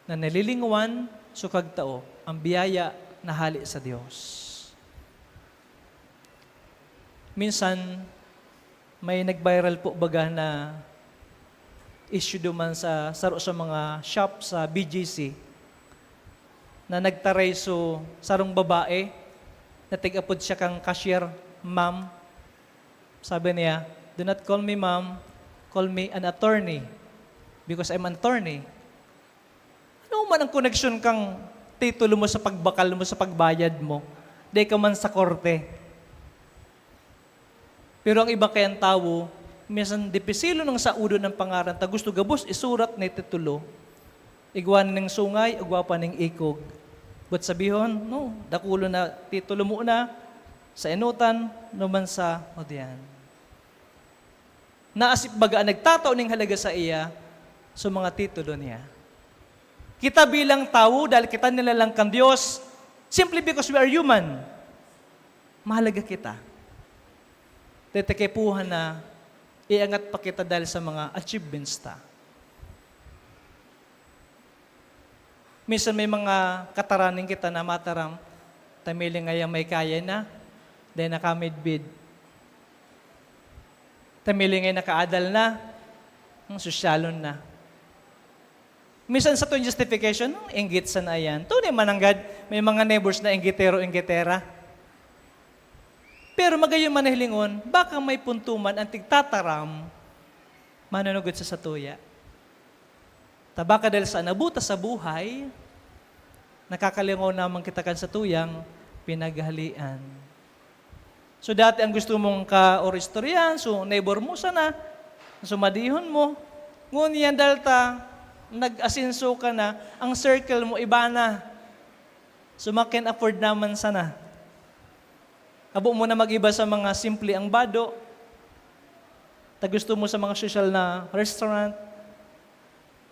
na nalilingwan, sukag tao, ang biyaya na hale sa Dios. Minsan, may nag-viral po baga na issue duman sa saro sa mga shop sa B G C na nagtaray so sarong babae na tig-apod siya kang cashier, "Ma'am." Sabi niya, "Do not call me ma'am, call me an attorney because I'm an attorney." Ano man ang koneksyon kang titulo mo sa pagbakal mo, sa pagbayad mo? Dai ka man sa korte. Pero ang iba kayang tawo, minsan dipisilon ang saudon ng pangaran ta, gusto gabos isurat na titulo. Igwa na ning sungay, igwa pa ning ikog. Boot sabihon, no, dakulon na titulo mo na, sa enotan, no man sa hudyan. Naasip baga an nagtatao ning halaga saiya sa mga titulo niya. Kita bilang tawo, dahil kita nilalang kan Dios, simply because we are human, mahalaga kita. Tete kaipuhan na iangat pa kita dahil sa mga achievements ta. Minsan may mga kataraning kita na mataram, ta miling ngaya may kaya na, dai nakamidbid. Ta miling ngaya nakaadal na, hmm, sosyalon na. Minsan sa itong justification, "Hmm, inggit sana yan." Tunay man nanggad, may mga neighbors na inggitero-inggitera. Pero magayon man na hilingon, baka may punto man ang tigtataram, manunugod sa satuya. Ta baka dahil sa nabuta sa buhay, nakakalingaw naman kita kan satuyang pinaghalian. So, dati ang gusto mong ka-, or istoryahan, so, neighbor mo sana, sumadihon mo. Ngunyan, dahil ta, nag-asenso ka na, ang circle mo, iba na. So, ma-can afford naman sana. Habo mo na mag-iba sa mga simple ang bado. Ta gusto mo sa mga sosyal na restaurant.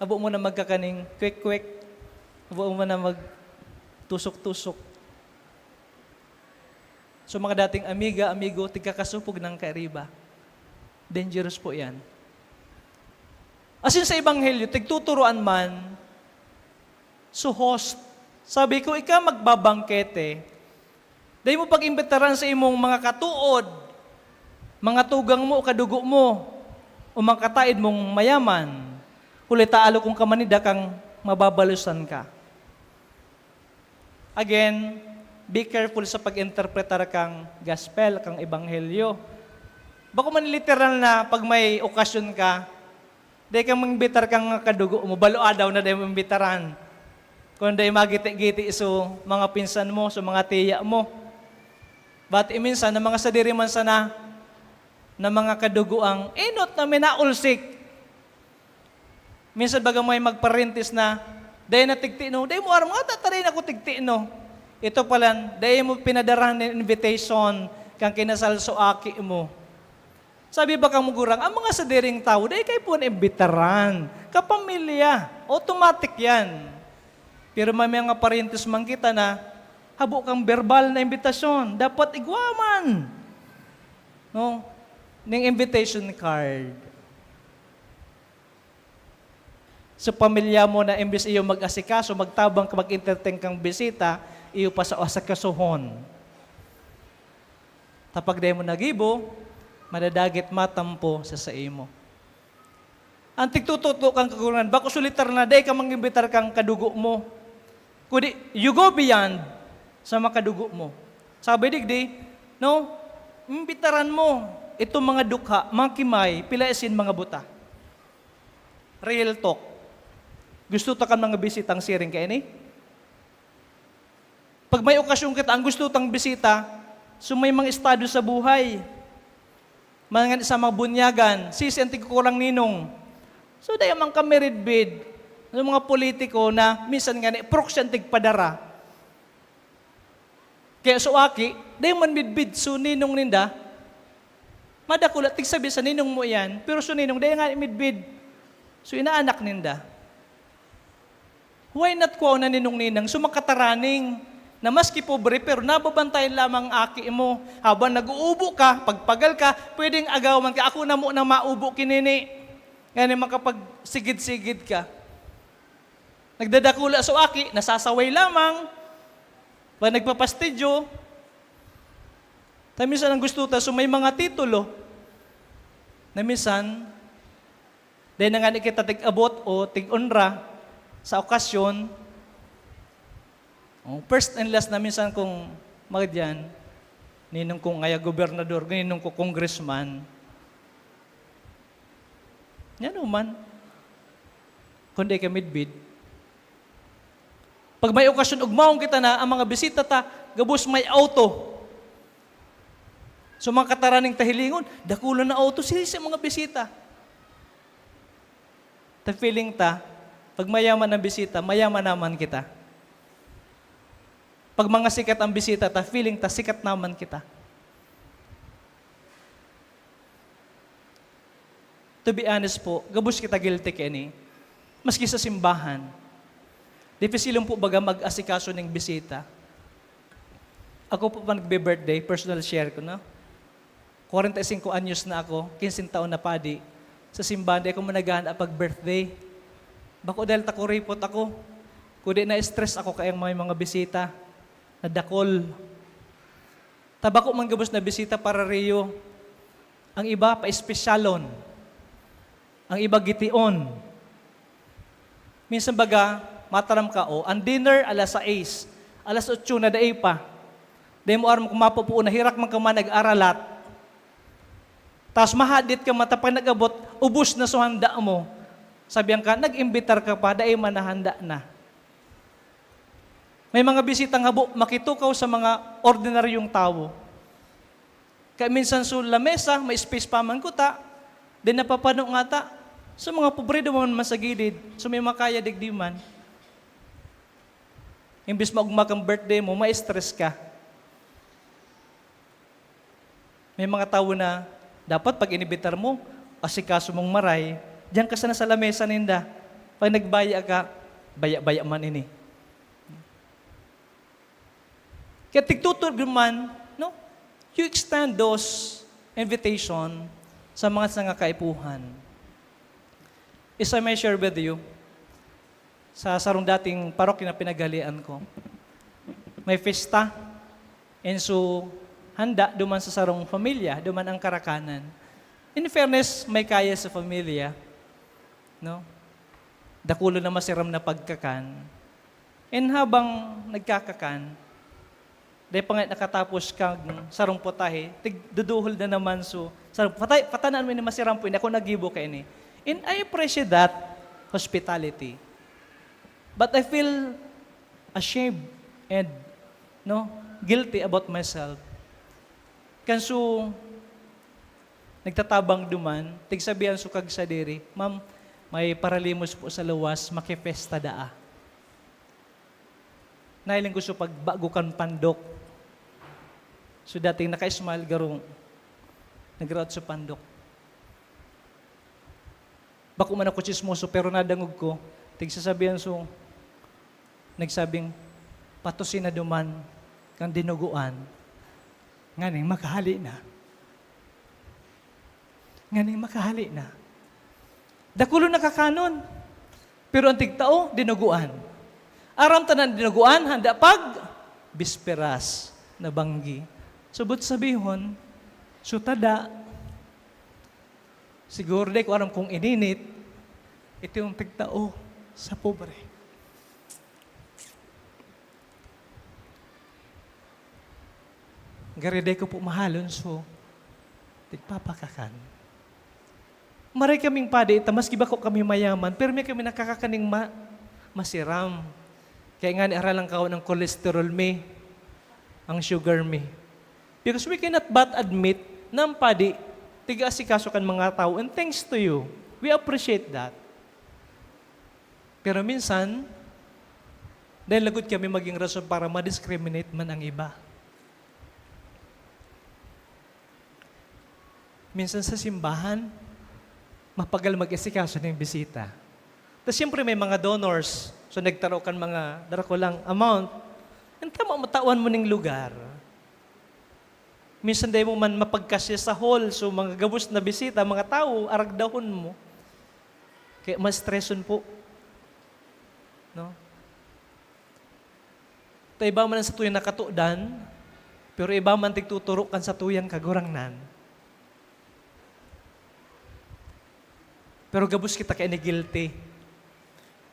Habo mo na magkakaning kwek-kwek. Habo mo na magtusok-tusok. So, mga dating amiga, amigo, tigkakasupog ng kairiba. Dangerous po yan. Asin sa Ebanghelyo, tigtuturoan man, so host, sabi ko, ika magbabangkete, dai mo pag-imbitaran sa imong mga katuod, mga tugang mo o kadugo mo, o mga kataed mong mayaman, huli ta alokon ka man ninda kan mababalosan ka. Again, be careful sa pag-interpretar kang gospel, kang ebanghelyo. Bako man literal na pag may okasyon ka, dai ka mangimbitar kang mga kadugo mo, balo-a daw na dai mo imbitaran. Kung dai magiti-giti so mga pinsan mo, so mga tiya mo. Bati minsan na mga sadiri man sana na mga kadugo ang enot na minaulsik. Minsan baga may magparintis na, Dai na tigtino, dai mo aram nga, "Tataray na ko tigtino." Ito palan, dai mo pinadarahan nin invitation kan kinasal so aki mo. Sabi ba kang magurang, ang mga sadiring tawo, dai kayo po naimbitaran. Kapamilya, automatic yan. Pero may mga parientes man kita na habo kang verbal na imbitasyon. Dapat igwa man. No? Ning invitation card. Sa pamilya mo na imbis iyo mag-asikaso, magtabang ka, mag-entertain kang bisita, iyo pa sa asikasohon. Tapag dai mo nagibo, madadagit matampo sa saimo. Ang tigtututo kang kagurungan, bako sulitar na dai ka mangimbitar kang kadugo mo, kundi you go beyond sa makadugo mo. Sabi digdi, no, imbitaran mo itong mga dukha, mga kimay, pila isin mga buta. Real talk. Gusto ta kan mga bisitang siring kaini? Pag may okasyon kita, ang gusto tang bisita, so may mga estado sa buhay. Mga sa mga bunyagan, sisi ang tigkukulang ninong. So, dai man kami ridbid. Yung mga politiko na minsan nga ni proxy ang tigpadara. Kaya so aki, dai man midbid, so ninong ninda, madakula, tigsabi sa ninong mo iyan, pero so ninong, dai nga midbid. So inaanak ninda. Why not kuha na ninong ninang so makataraning na maski pobre, pero nababantayan lamang ang aki mo. Habang nag-uubo ka, pagpagal ka, pwedeng agawan ka, "Ako na mo na maubo kinini." Ngayon, makapagsigid-sigid ka. Nagdadakula so aki, nasasaway lamang. Pag nagpapastidyo, ta minsan ang gusto ta, so may mga titulo na minsan, dahil na nga ni kita tig-abot o tig-onra sa okasyon, oh, first and last na minsan kung magdiyan, ninong kong aya gobernador, ninong ko congressman. Yan man. Kundi ka midbid. Pag may okasyon, ugmaon kita na ang mga bisita ta, gabos may auto. So, mga kataraning tahilingon, dakula na auto, sisi mga bisita. Ta feeling ta, pag mayaman ang bisita, mayaman naman kita. Pag mga sikat ang bisita ta, feeling ta, sikat naman kita. To be honest po, gabos kita guilty kaini. Maski sa simbahan. Dipisilon po baga mag-asikaso ning bisita. Ako po pa nagbe-birthday, personal share ko, no? Kwarenta y singko anyos na ako, kinse taon na padi. Sa simbahan, di ako man naghahanda pag birthday. Bako dahil takuripot ako. Kundi na-stress ako kaya may mga bisita. Nadakol. Ta bako man gabos na bisita para riyo. Ang iba, paespesyalon. Ang iba, gition. Minsan baga, mataram ka, o, ang dinner, alas sais. Alas otso na, dai pa. Dai mo aram kung mapupuon na, herak man ka man nag-aralat. Tas mahadit ka man, ta pag nag-abot, ubos na so handa mo. Sabihan ka, "Nag-imbitar ka pa, dai man na handa na." May mga bisitang habo, makitukaw sa mga ordinaryong tawo. Kaya minsan so lamesa, may space pa man kuta, then napapano nga ta. So, mga pobre duman man sa gilid, so may makaya digdi man. Imbis maugma kang birthday mo, ma-stress ka. May mga tawo na dapat pag inibitar mo, asikaso mong maray, diyan ka sana sa lamesa ninda. Pag nagbaya ka, baya-baya man ini. Kaya tigtutod man, no? You extend those invitation sa mga sanga kaipuhan. Isa may share with you, sa sarong dating parokya na pinaghalian ko. May festa, and so, handa duman sa sarong pamilya, duman ang karakanan. In fairness, may kaya sa pamilya, no? Dakulo na masiram na pagkakan. And habang nagkakakan, dai pa nga nakatapos kang sarong putahe, tigduduhol na naman. So, sarong, "Patay, patanan mo ini, masiram po ini, ako nagibo kaini." And I appreciate that hospitality. But I feel ashamed and, no, guilty about myself. Kan so, nagtatabang duman, tigsabihan so kagsadiri, "Ma'am, may paralimos po sa luwas, makipesta daa." Nahiling ko sa pagbago kan pandok. So, dating naka-smile, garo, nag-rout sa pandok. Bako man ako tsismoso, pero nadangog ko, tigsasabihan so, nagsabing, "Patusin na duman kan dinuguan, nganing makahali na." Nganing makahali na. Dakulon na kakanon, pero ang tigtao, dinuguan. Aram ta na dinuguan, handa pag bisperas na banggi. Subot sabihon, so tada, siguro di ko aram kung ininit, ito yung tigtao sa pobre. Gari di ko po mahalon, so, tigpapakakan. Maray kaming padi, ta maski bako kami mayaman, pero may kami nakakakaning ma-, masiram. Kaya nga ni aral ang kawan ang cholesterol mi, ang sugar mi. Because we cannot but admit na ang padi, tiga-asikaso kan mga tao, and thanks to you, we appreciate that. Pero minsan, dahil lagod kami maging rason para ma-discriminate man ang iba. Minsan sa simbahan, mapagal mag-asikaso ng bisita. Tapos siyempre may mga donors, so nagtaro kan mga darakulang amount. Ang tama, matawan mo ning lugar. Minsan dai mo man mapagkasya sa hall, so mga gabos na bisita, mga tao, aragdahon mo. Kaya ma-stresson po. No? Ta iba man ang satuyang nakatodan, pero iba man tigtuturo kan satuyang Kagurangnan. Pero gabos kita kaini guilty.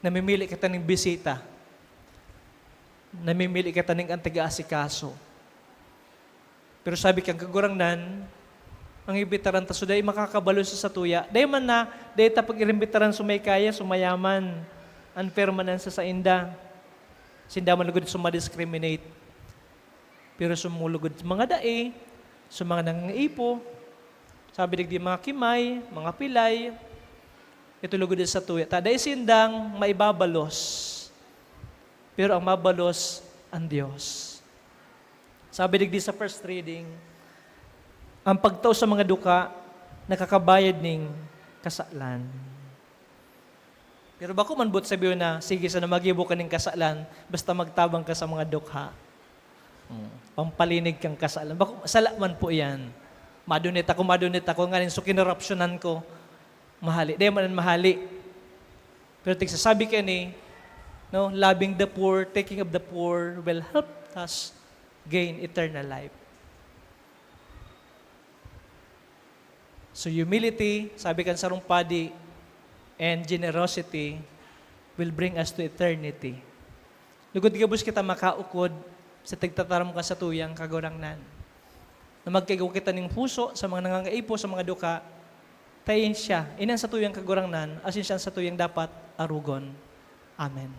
Namimili kita ning bisita. Namimili kita ning an taga-asikaso. Pero sabi kan Kagurangnan, ang imbitaran ta so dai makakabalo sa satuya. Dai man na, dai ta pag-irimbitaran so may kaya, so mayaman. Unfair man an sa sainda. Sinda man lugod so ma-discriminate. Pero sumulugod sa mga dai, sa mga nangangaipo, sabi digdi, mga kimay, mga pilay, ito lugod sa tuya. Ta dai sindang maibabalos, pero ang mabalos ang Dios. Sabi digdi sa first reading, ang pagtao sa mga duka nakakabayad ning kasalan. Pero bako man boot sabihon na, "Sige, sana magibo ka nin kasalan, basta magtabang ka sa mga dukha." Hmm, pampalinig kang kasalan. Bako, sala man po yan. Madunit ako, madunit ako, nganing so kinorapsyonan ko. Mahali. Di man mahali. Pero tigsasabi ka ni, no, loving the poor, taking of the poor will help us gain eternal life. So humility, sabi kan sarong padi, and generosity will bring us to eternity. Lugod gabos kita makaukod sa tigtataram kan satuyang Kagurangnan. Na magkaigwa kita ning puso sa mga nangangaipo, sa mga duka, ta iyan siya, ini an satuyang Kagurangnan, asin siya an satuyang dapat arogon. Amen.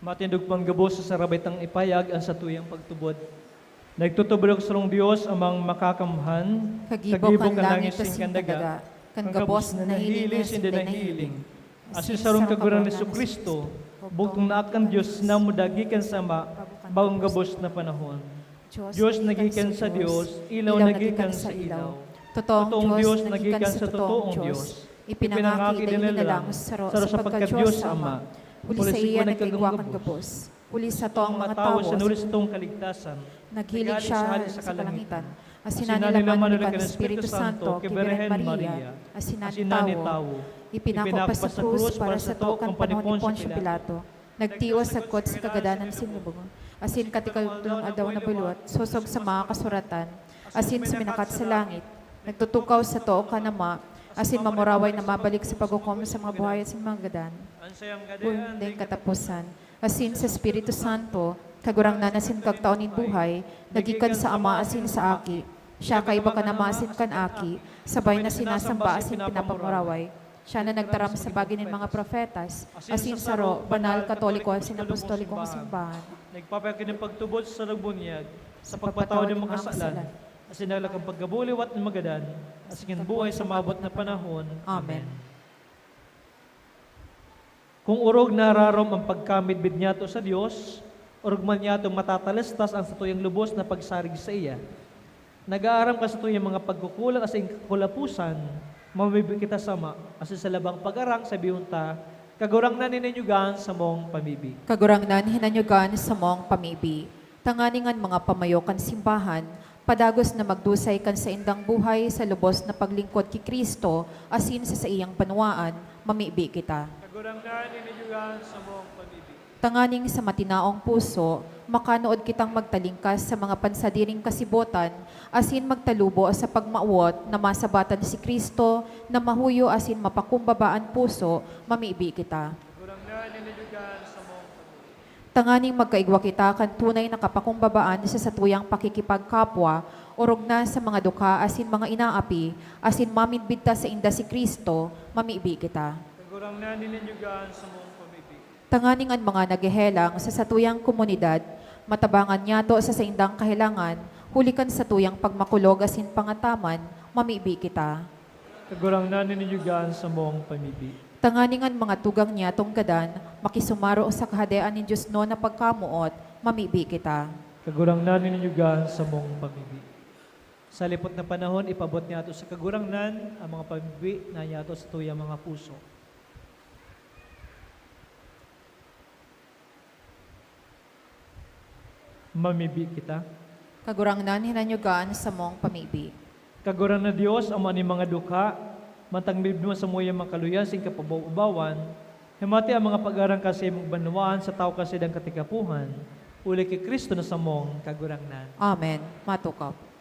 Matindog pang gabos sa sarabay tang ipahayag an satuyang pagtubod. Nagtutubod ako sarong Dios, Amang Makakamhan, kagibo kan langit asin kan daga, kan gabos na nahiling asin dai nahihiling, asin sarong Kagurangnan ni Jesu-Cristo, bugtong na aak kan Dios na muda gikan sa Ama, bagong gabos na panahon. Dios na gikan sa Dios, ilaw na gikan sa ilaw. Totoong Dios na gikan sa totoong Dios. Ipinangaki, dai linalang, saro sa pagka-Dios sa Ama. Huli saiya nagkaigwa kan gabos. Huli sato ang mga tawo, sa huli satong kaligtasan, naghilig siya sa kalangitan. Asin nanilaman kan Espiritu Santo ki Birhen Maria, asin nagtawo. Ipinako pa sa krus para sato kan panahon ni Poncio Pilato. Nagtios sagkod sa kagadanan sin lubong, asin katikatolong aldaw na buliwat, sosog sa mga kasuratan, asin suminakat sa langit. Nagtutukaw sato kan Ama, asin mamuraway na mabalik sa paghukom sa mga buhay asin mga gadan. Kun dai kataposan. Asin sa Espiritu Santo, Kagurangnan asin Kagtao nin buhay, na gikan sa Ama asin sa Aki, Siya kaiba kan Ama asin kan Aki, sabay na sinasamba asin pinapamuraway. Siya na nagtaram sa bagay nin mga propetas, asin saro, banal, katoliko asin apostolikong simbahan. Nagpapayakin nin pagtubod sa sarong bunyag, sa pagpatawad nin mga kasalan, asin naglalang pagkabuliwat nin magadan, asin kan buhay sa maabot na panahon. Amen. Kun orog nararom an pagkamidbid nyato sa Dios, orog man nyatong matatalestas an satuyang lubos na pagsarig saiya. Nag-aaram kan satuyang mga pagkukulang asin kakulaposan, mamibi kita sa Ama, asin sa labang pag-arang sabihon ta, "Kagurangnan, hinanyugan samong pamibi." Kagurangnan, hinanyugan samong pamibi. Tanganing an mga pamayo kan simbahan padagos na magdusay kan saindang buhay sa lubos na paglingkod ki Cristo asin sa saiyang banwaan, mamibi kita. Kagurangnan, hinanyugan samong pamibi. Tanganing sa matinaong puso, makanood kitang magtalingkas sa mga pansadiring kasibotan asin magtalubo sa pagmawot na masabatan si Cristo na mahuyo asin mapakumbaba an puso, mamibi kita. Kagurangnan, hinanyugan samong pamibi. Tanganing magkaigwa kita kan tunay na kapakumbabaan sa satuyang pakikipagkapwa, orog na sa mga dukha asin mga inaapi, asin mamidbid ta sainda si Cristo, mamibi kita. Kagurangnan, hinanyugan samong pamibi. Tanganing an mga naghehelang sa satuyang komunidad, matabangan nyato sa saindang kahelangan, huli kan satuyang pagmakulog asin pangataman, mamibi kita. Kagurangnan, hinanyugan samong pamibi. Tanganing an mga tugang nyatong gadan makisumaro sa Kahadean nin diosnon na pagkamoot, mamibi kita. Kagurangnan, hinanyugan samong pamibi. Sa lipot na panahon, ipabot nyato sa Kagurangnan an mga pamibi na nyato sa tuyang mga puso. Mamibi kita. Kagurangnan, hinanyugan samong pamibi. Kagurangnan Dios, Ama nin mga dukha, mantang midbid mo samuyang mga kaluyan asin kapabaw-bawan, himati an mga pag-arang kan saimong banwaan sa tawo kan saindang katigapohan, huli ki Cristo na samong Kagurangnan. Amen. Matukop.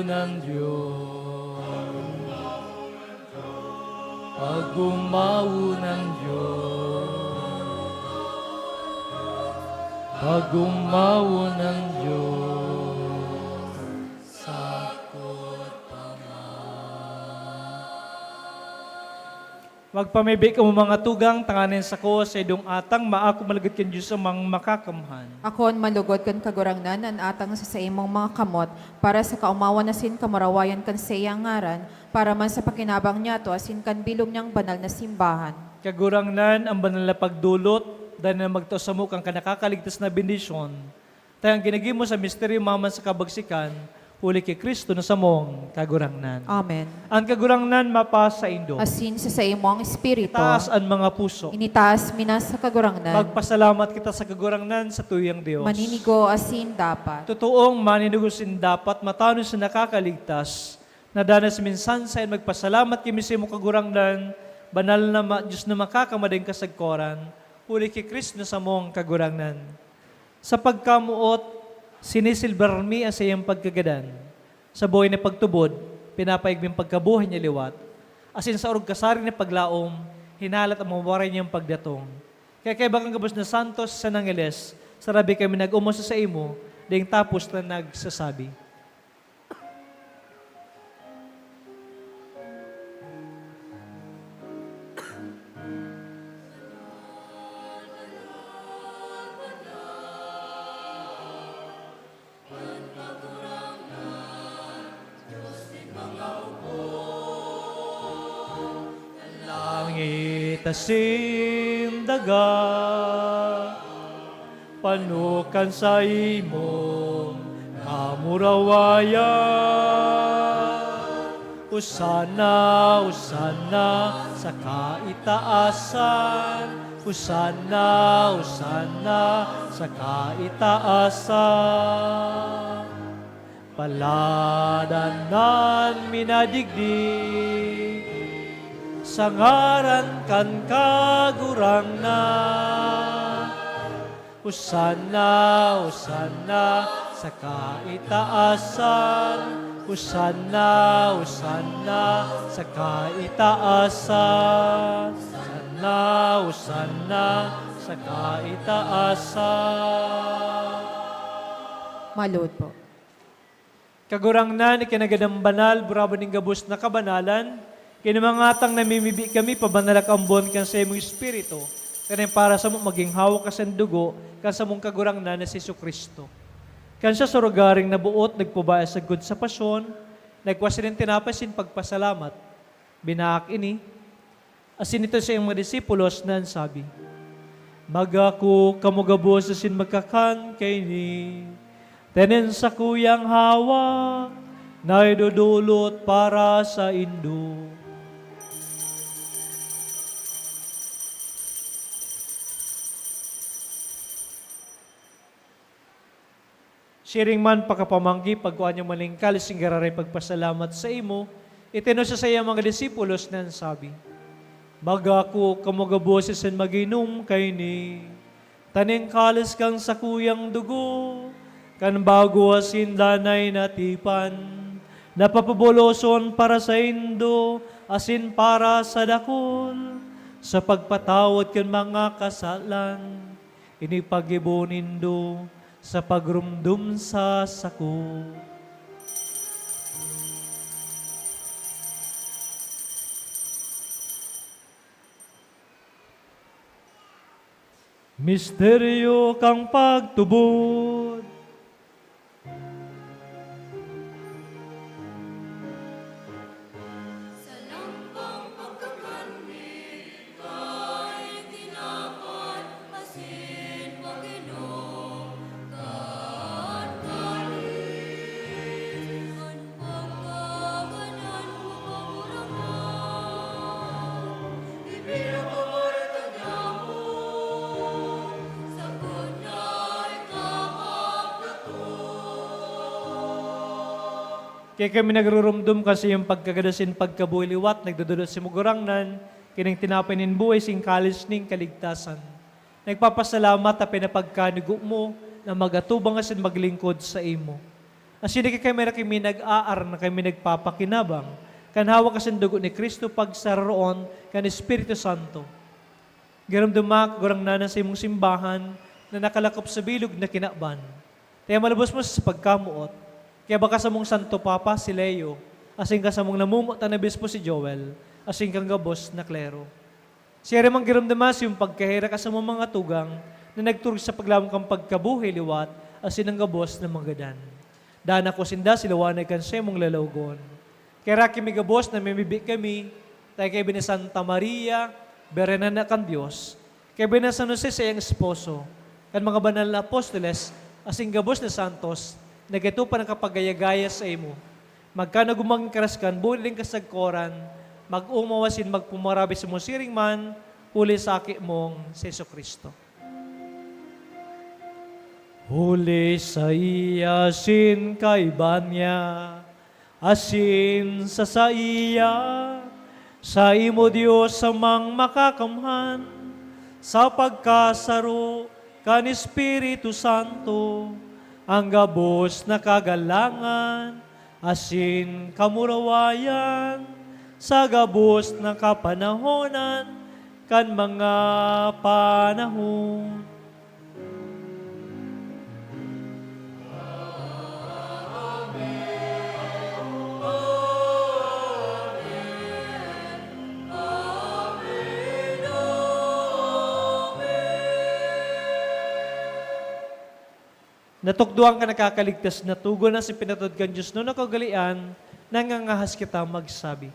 Ng Diyos. Pag-umawo ng Diyos. Pag-umawo ng Diyos. Sakot pa man. Magpamibi kamo, mga tugang, tanganing sako sa idong atang maako malugod kan Dios Amang Makakamhan. Ako an malugod kan Kagurangnan, an atang sa saimong mga kamot, para sa kaomawan asin kamurawayan kan saiyang ngaran, para man sa pakinabang niyato asin kan bilog niyang banal na simbahan. Kagurangnan, an banal na pagdolot, danay na magtao samo kan kanakakaligtas na bendisyon. Ta an ginagimo sa misteryo maman sa kabagsikan, huli ki Cristo na samong Kagurangnan. Amen. An Kagurangnan mapasaindo. Asin sa saimong espiritu. Itaas an mga puso. Initaas mi na sa Kagurangnan. Magpasalamat kita sa Kagurangnan, sa tuyang Dios. Maninigo asin dapat. Totoong maninigo asin dapat, matanos na nakakaligtas, na danas minsan saen magpasalamat kami sa imo, Kagurangnan, banal na ma-, Dios na makakamading kasagkoran, huli ki Cristo na samong Kagurangnan. Sa pagkamoot, sinisilbrar mi an saiyang pagkagadan. Sa buhay na pagtubod, pinapaigming pagkabuhay niya liwat, asin sa orog kasarig na paglaom, hinalat an mawaray niyang pagdatong. Kaya kaiba kan gabos na santos sa nangeles, sarabi kami nag-omon sa saimo, daing tapos na nagsasabi. Langit asin daga, pano kan saimong kamurawayan. Hosanna, Hosanna sa kaitaasan. Hosanna, Hosanna sa kaitaasan. Paladan an minadigdi sa ngaran kan Kagurangnan. Hosanna, Hosanna sa kaitaasan. Hosanna, Hosanna sa kaitaasan. Hosanna, Hosanna sa kaitaasan. Maluhod po. Kagurangnan, ikinagad na banal, buraban nin gabos na kabanalan, kaya mga atang namimibi kami, pabanala ka ambon kan saimong Espiritu, tanganing para samo magin hawak kan dugo kan samong Kagurangnan na si Jesu-Cristo. Kan siya sa rogaring naboot, nagpabaya sagkod sa pasyon, nagkua sining tinapay asin pagpasalamat. Binaak ini, asin itinao sa saiyang mga disipulos na nagsabi, "Magako kamo gabos asin magkakan kaini, ta ini an sakuyang hawak na idodolot para saindo." Siring man pakapamanggi, pagkua niya man nin kalis nin giraray pagpasalamat saimo, itinao sa saiyang mga disipulos na nagsabi, "Magako kamo gabos asin mag-inom kaini, ta ini an kalis kan sakuyang dugo, kan bago asin danay na tipan, na papabuloson para saindo asin para sa dakul, sa pagpatawad kan mga kasalan. Ini paggibo nindo sa pagromdom sa sako." Misteryo kan pagtubod. Sa lambang pagkakan mi, kay tinapay asin pag-inom kan kalis, an pagkagadan mo, Kagurangnan, ipinapamarato niamo, sagkod na ika magdatong. Kaya kami nagrurumdom kan saiyong pagkagadan asin pagkabuhay liwat, nagdodolot sa Kagurangnan, kining tinapay nin buhay asin kalis nin kaligtasan. Nagpapasalamat ta pinapagkanugo mo na mag-atubang asin maglingkod saimo. Asin di kami ra kami nag-aar na kami nagpapakinabang, kan hawak asin dugo ni Cristo pagsararoon kan Espiritu Santo. Giromdoma, Kagurangnan, an saimong simbahan na nakalakop sa bilog na kinaban. Kaya malubos mo sa pagkamoot, kaya baka samong Santo Papa si Leo, asin ka samong namomotan na Obispo si Joel, asin kang gabos na klero. Siya rin mang giromdoma sa iyong pagkaherak sa mga tugang na nagturog sa paglaom kan pagkabuhay liwat asin ang gabos na magadan. Daan ako sinda sa liwanag kan saimong lalawogon. Kaya raki mi gabos na mimibi kami, tayo kay Bini Santa Maria, Birhen na kan Dios, kay Bini San Jose sa iyang esposo, kan mga banal na apostoles, asin gabos na santos, nagkatupa ng kapagayagaya sa imo. Magkanagumang karas kan buhay nin kasagkoran, mag-omaw asin magpumarabi sa musiring man, huli sa Aki mong si Jesu-Cristo. Huli saiya asin kaiba niya, asin sa saiya, saimo Dios Amang Makakamhan, sa pagkasaro kan Espiritu Santo, ang gabos na kagalangan asin kamurawayan sa gabos na kapanahonan kan mga panahon. Natukdoan kan nakakaligtas na togon na si pinatod kan Dios na kaugalean, nangangahas kita magsabi.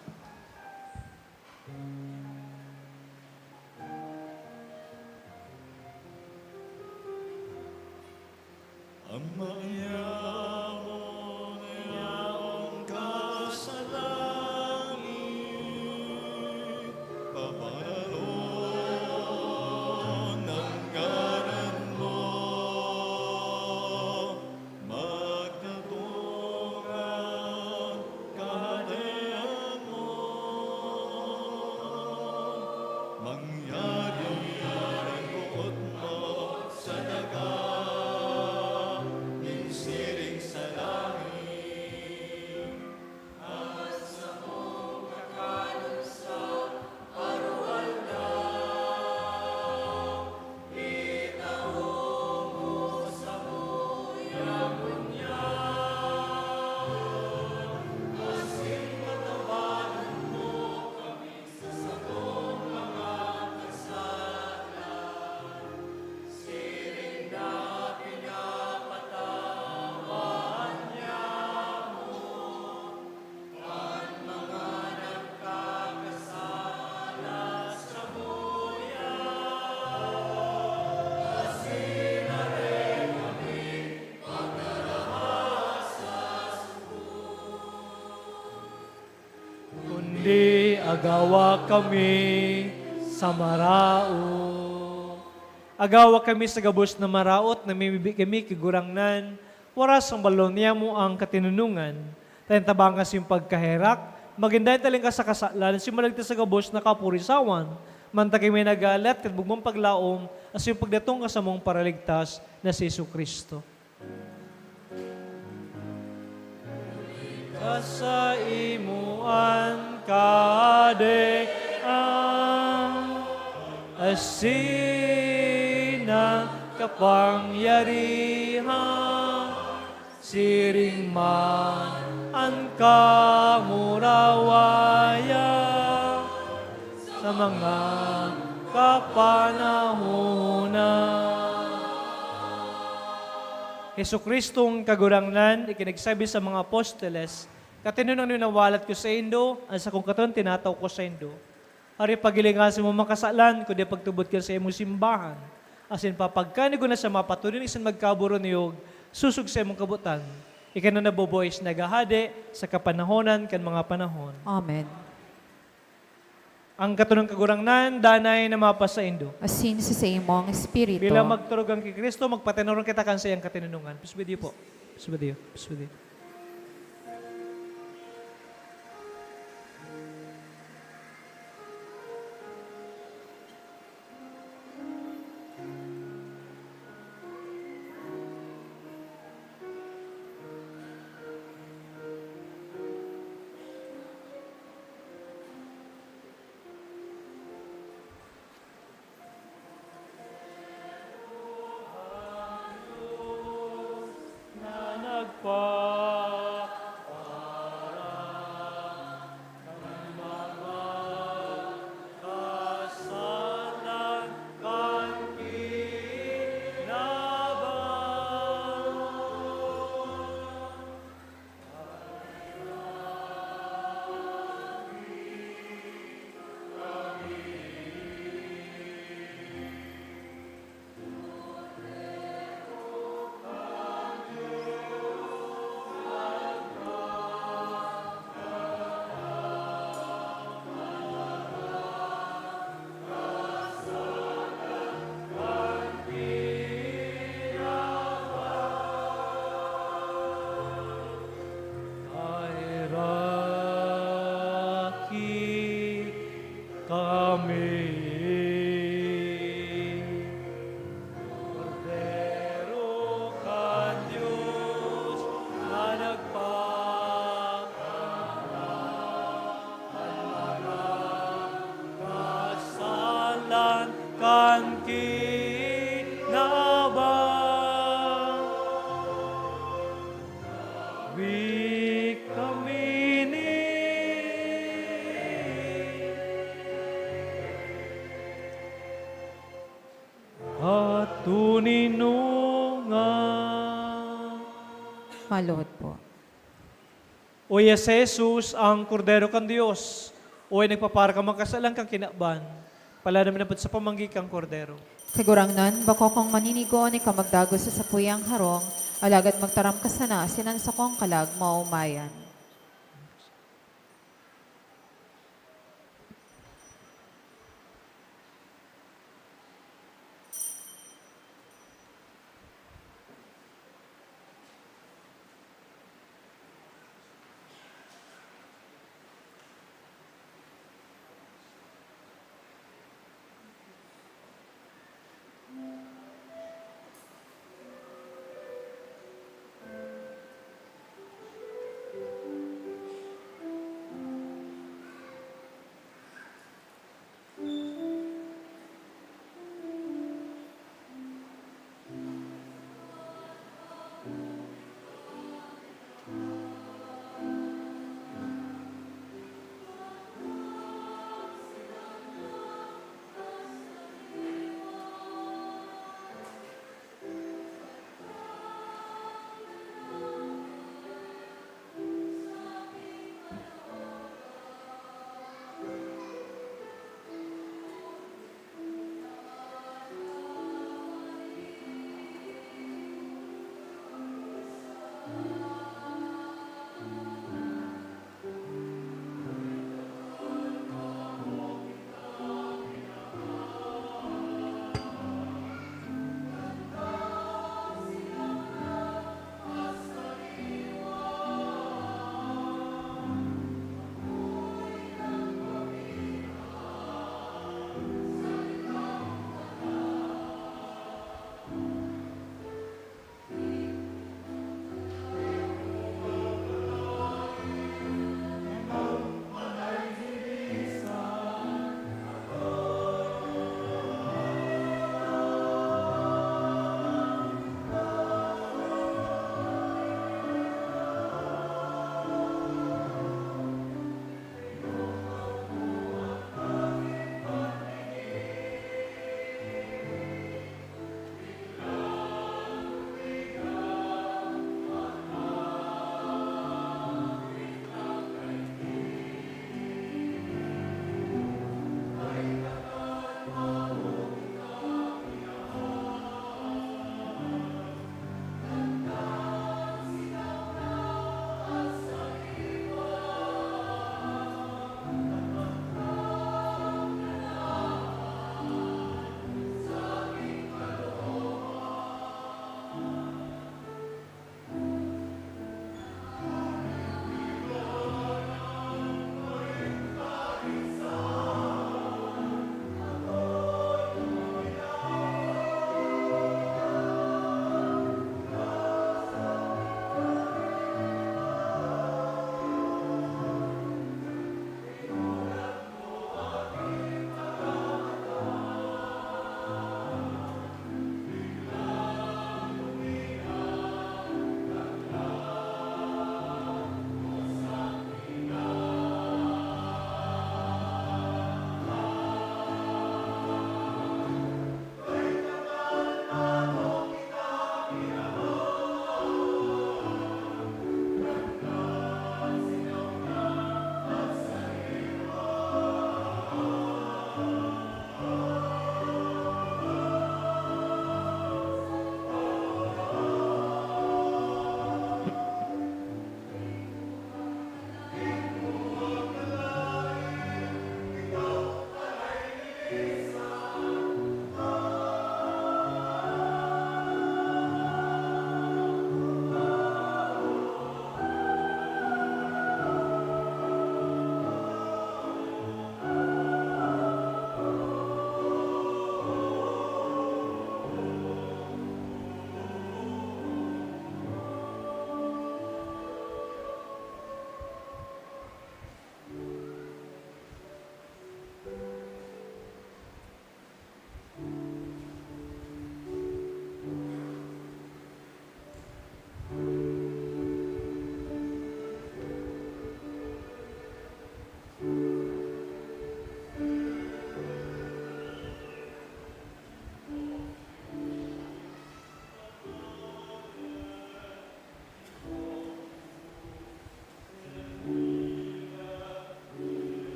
Ama yaon, yaon ka sa langit, pabanalon ang ngaran mo, magdatongan Kahadean mo, mangyari an boot mo sa daga, nin siring sa langit. An samong kakanon sa aroaldaw, Kundi agawa kami sa maraot. Agawa kami sa gabos na maraot, namimibi kami, Kagurangnan, waras ang balon niyamo ang katinunongan. Tayan tabangan sa iyong pagkaherak, magin daing taling ka sa kasalan, si malagtas sa gabos na kapurisawan, manta kami nagalat kan bugmong paglaom, asin pagdatong ka samong Paraligtas na si Jesu-Cristo. Kasaimo an kahadean, asin an kapangyarihan, siring man an kamurawayan sa mga kapanahonan. Jesu-Cristong Kagurangnan, ikinagsabi sa mga apostoles, "Katinunan niyo nawalat ko saindo, an sakong katoon tinatao ko saindo." Hare, pagilinga sa mga kasalan, kundi pagtubod kan saimong simbahan, asin papagkanigo na sa mga patuloy na isan magkaburuniyog, sosog sa imong kabotan. Ika na nabubuhay asin naghahade sa kapanahonan kan mga panahon. Amen. Ang katonong Kagurangnan, danay na mapasaindo. Asin sa saimong espiritu. Bilang magturugang ki Cristo, magpatinoron kita kan saiyang katinunongan. Pisbidiyo po. Pisbidiyo. Pisbidiyo. Kordero kan Dios na nagpapatawad kan mga kasalan kan kinaban. Wi kami ni Katoninongan. Maluhod po. Uya si Jesus, ang Kordero kan Dios, uya nagpapara kan mga kasalan kan kinaban. Palalo mi napod sa pamanggi kan Kordero. Kagurangnan, bako kong maninigo ni ka magdagos sa sapuyang harong, alagad magtaram ka sana sinan sakong kalag maomayan.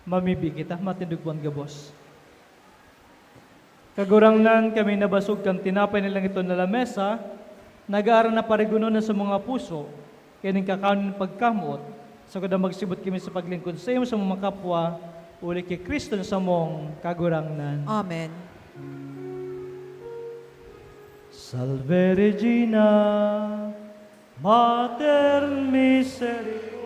Mamibi kita, matindog po an gabos. Kagurangnan, kami nabasog kan tinapay na lang ito na lamesa, nag-aaral na parigonon na sa mga puso, kaning kakanon nin pagkamoot, sagkod na magsibot kami sa paglingkod sa imo sa mga kapwa, uli ki Cristo na samong Kagurangnan. Amen. Salve Regina, Mater Misericordiae.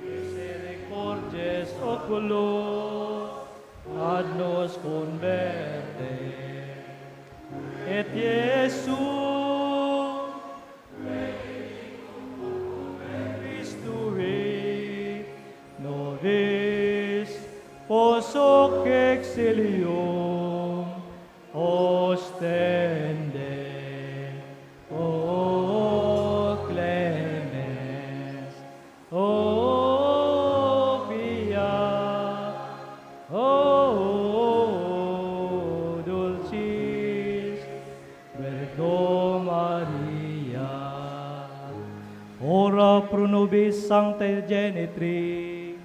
Misericordiae oculo, ad nos converte. Et Iesu, Christui, nobis post hoc exilium ostende. O clemens, o pia, o dulcis Virgo Maria, ora pro nobis Sanctae Genitrix.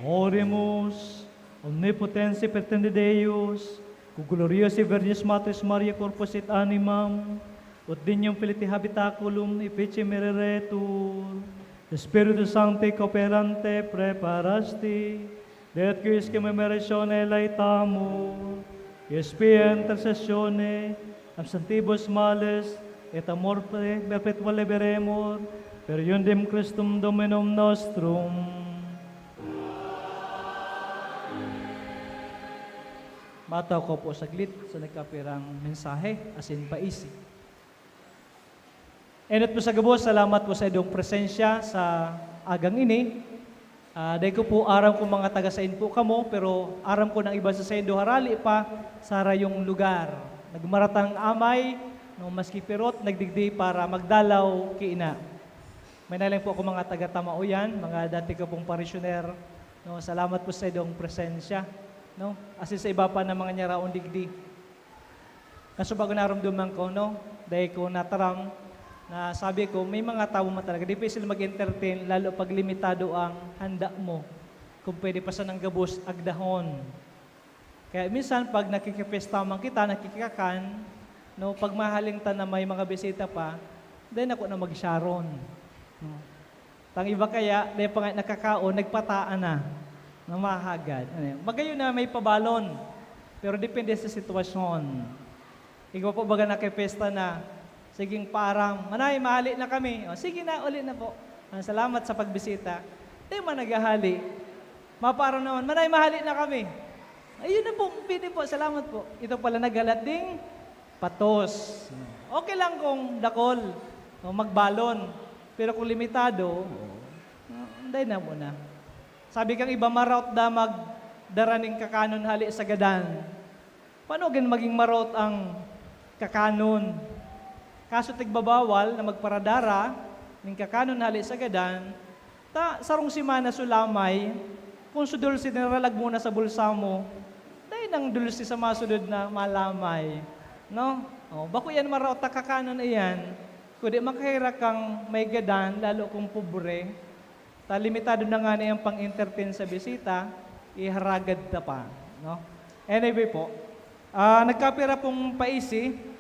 Oremus. Omnipotens y pertende Deus, gloriosae Virginis Matris Maria, corpus et animam, ut nihil in habitaculum efficem ereretur, Spiritu Sancti cooperante preparasti, deat quis commemorationem laetamur, quis pia intercessione ab santibus males et amor perpetuam laeveremur, per eundem Christum Dominum nostrum. Matao ko po saglit sa nagkapirang mensahe asin paisi. Enot po sa gabos, salamat po sa idong presensya sa agang ini. Ah, dai ko po aram kung mga taga sain po kamo, pero aram ko nang iba sa saindo harali pa sa harayong lugar. Nagmaratang amay, no, maski pirot, nagdigdi para magdalaw kiina. May na lang po ako mga taga Tamaoyan, mga dati ko pong parishioner, no, salamat po sa idong presensya, no, asin sa iba pa na mga nyaraon digdi. Kaso bago naromdoman ko, no, dai ko nataram na sabi ko, may mga tawo man talaga, di pa sila mag-entertain, lalo pag limitado ang handa mo. Kung pwede pa sanang gabos, agdahon. Kaya minsan, pag nakikipesta man kita, nakikikakan, no, pag mahaling ta na may mga bisita pa, dai na ko na magsyaron. No? Tang iba kaya, dai pa nga nakakaon, nagpataan na, na mahagad. Ano yun? Magayon na may pabalon, pero depende sa sitwasyon. Ikaw po baga nakipesta na, siging paaram, "Manay, mahali na kami." O, sige na, uli na po. Ah, salamat sa pagbisita. Di man naghahali. Mapaaram naman, "Manay, mahali na kami." Ayun na po, pwede po, salamat po. Ito pala naghalat ding patos. Okay lang kung dakol, o magbalon. Pero kung limitado, hindi na muna. Sabi kang iba, maraot da magdara ning kakanon hali sa gadan. Paano gin maging maraot ang kakanon? Kaso tigbabawal na magparadara nin kakanon hale sa gadan, ta sarong semana so lamay, kun so dulse na naralag mo na sa bulsa mo, dai nang dulse sa masunod na malamay, no? O, bako iyan maraot ta kakanon iyan, kundi makaherak kang may gadan, lalo kung pobre. Ta limitado na ngani an pang-entertain sa bisita, iharagad ta pa, no? Anyway po, ah, nagkapira pong paisi,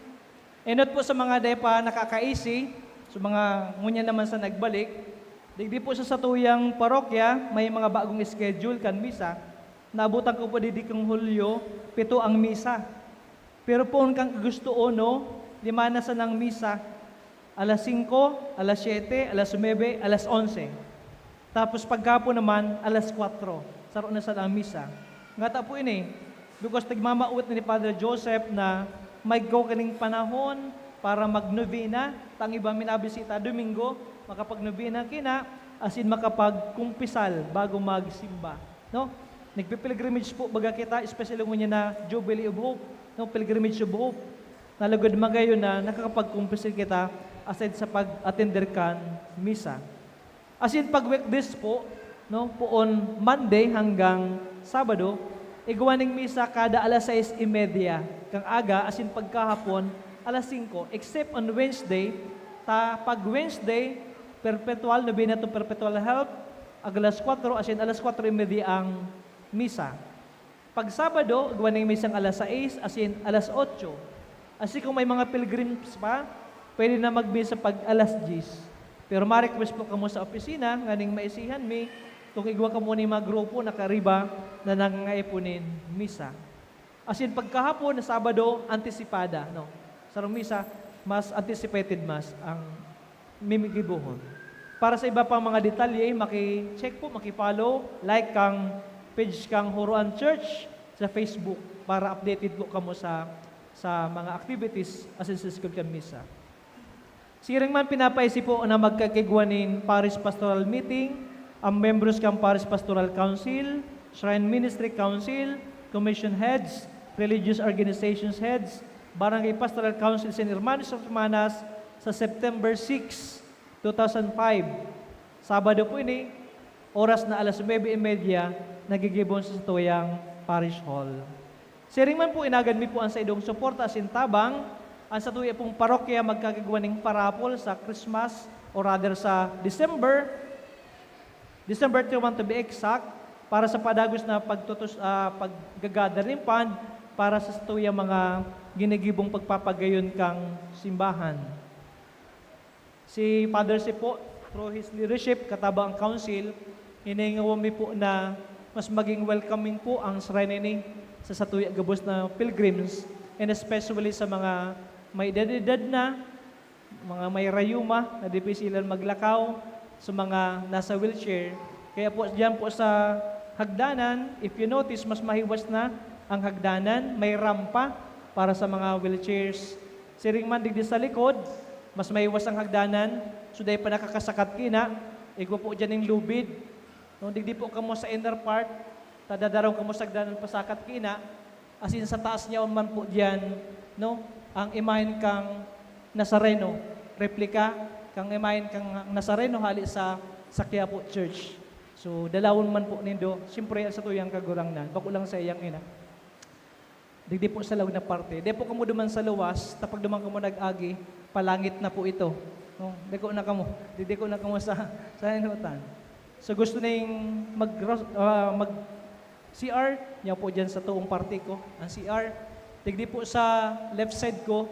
enot po sa mga dai pa nakakaisi, sa mga ngunyan naman sa nagbalik, digdi po sa satuyang parokya, may mga bagong schedule kan misa. Naabutan ko po digdi kan Hulyo, pito ang misa. Pero poon kan Agosto uno, lima na sanang misa. Alas singko, alas siyete, alas nuebe, alas onse. Tapos paghapon naman, alas kwatro. Saro na sa ang misa. Ngata po ini, because nagmamawot ni Father Joseph na may kaning panahon para magnobena. Tang iba minabisita Domingo, makapagnovena kina, asin makapagkumpisal bago magsimba. No? Nagpipilgrimage po baga kita, especially ngunyan na Jubilee of Hope, no? Pilgrimage of Hope. Nalagod magayon na nakakapagkumpisal kita aside sa pag-atender kan misa. Asin pag weekdays po, no, poon Monday hanggang Sabado, igwa ning misa kada alas sais y media kang aga asin pagkahapon alas singko, except on Wednesday, ta pag Wednesday, perpetual, nobena to perpetual help, ag alas kwatro asin alas kwatro y media ang misa. Pag Sabado, igwa ning misang alas sais asin alas otso. Asin kung may mga pilgrims pa, pwede na magmisa pag alas diyes. Pero ma-request po kamo sa opisina nganing maisihan mi kung igwa kamo nin mga grupo na kariba na nangangaipo nin misa. Asin pagkahapon na Sabado, antisipada, no? Sarong misa, mas anticipated mass ang mimigibohon. Para sa iba pang mga detalye, maki-check po, maki-follow, like kang page kang Horoan Church sa Facebook para updated po kamo sa, sa mga activities asin sa School kan Misa. Siring man pinapaisi po na magkakigwa nin Parish Pastoral Meeting, ang membros kan Parish Pastoral Council, Shrine Ministry Council, Commission Heads, Religious Organizations Heads, Barangay Pastoral Council sin Hermanos at Hermanas sa September six, two thousand five. Sabado po ini, oras na alas nuebe y media, nagigibon sa satuyang Parish Hall. Siring man po, inagad mi po an saindong suporta asin tabang. An satuya pong parokya magkakigwa ning parapol sa Christmas, or rather sa December, December thirty-one to be exact, para sa padagos na pagtutus-, ah, paggagather nin fund para sa satuyang mga ginigibong pagpapagayon kan simbahan. Si Father Sip po, through his leadership, katabang ang council, hiningawan mi po na mas maging welcoming po ang shrine ini sa satuya gabos na pilgrims, and especially sa mga may edad-edad na, mga may rayuma na dipisilan maglakaw, sa mga nasa wheelchair. Kaya po, diyan po sa hagdanan, if you notice, mas mahiwas na ang hagdanan, may rampa para sa mga wheelchairs. Siring man digdi sa likod, mas mahiwas ang hagdanan, so dai pa nakakasakat kina, igwa po diyan ning lubid. No, digdi po kamo sa inner part, ta dadaron kamo sa hagdanan pasakat kina, asin sa taas niya man po diyan, no, ang imahen kang Nazareno, replika kang imahen kang Nazareno hali sa, sa Quiapo Church. So, dalawon man po nindo, siyempre, ang satuyang Kagurangnan, bako lang sa iyang ina. Digdi po sa laog na parte. Di po kamo duman sa luwas, ta pag duman kamo nag-agi, palangit na po ito. No? Diko na kamo. Didiko na kamo sa, sa henotan. So gusto ning mag, ah, mag C R, niya po dyan sa tuong parte ko, ang C R. Digdi po sa left side ko,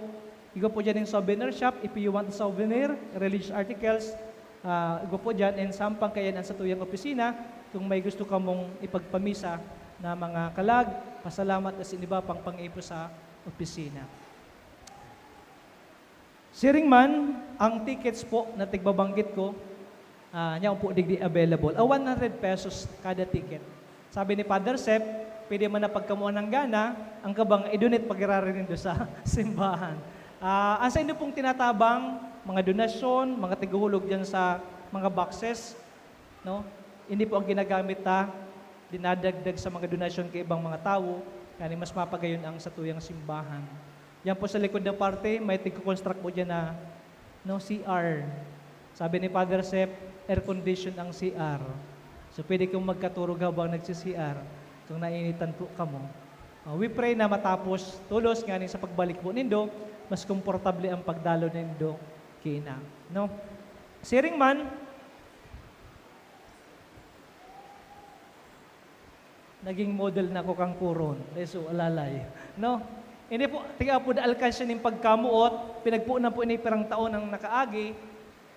igwa po dyan yung souvenir shop. If you want a souvenir, religious articles, ah, igwa po dyan. And sampang kayan ang satuyang opisina, kung may gusto kamong ipagpamisa na mga kalag, pasalamat asin iba pang pang-ipo sa opisina. Siring man, ang tickets po na tigbabanggit ko, ah, niya po digdi available. Ah, one hundred pesos kada ticket. Sabi ni Father Sep, pwede man na pagkamuan ng gana, ang kabang idunit pagirari nindo sa simbahan. Ah, ang sa inyo pong tinatabang, mga donasyon, mga tiguhulog dyan sa mga boxes, no? Hindi po ang ginagamit ta, dinadagdag sa mga donasyon kay ibang mga tawo, kani mas mapagayon ang satuyang simbahan. Diyan po sa likod na parte, may tigko-construct po diyan na, no, C R. Sabi ni Father Sep, air condition ang C R. So, pwede kayong magkaturog habang nagsi-C R kung nainitan po kamo. Uh, we pray na matapos tolos nganing sa pagbalik po nindo, mas komportable ang pagdalo nindo kina, no? Siring man, naging model na ko kang puron. Leso, alalay. No? Ini po, tiga po da alkanse nin pagkamuot, pinagpunan po ini pirang taon ang nakaagi.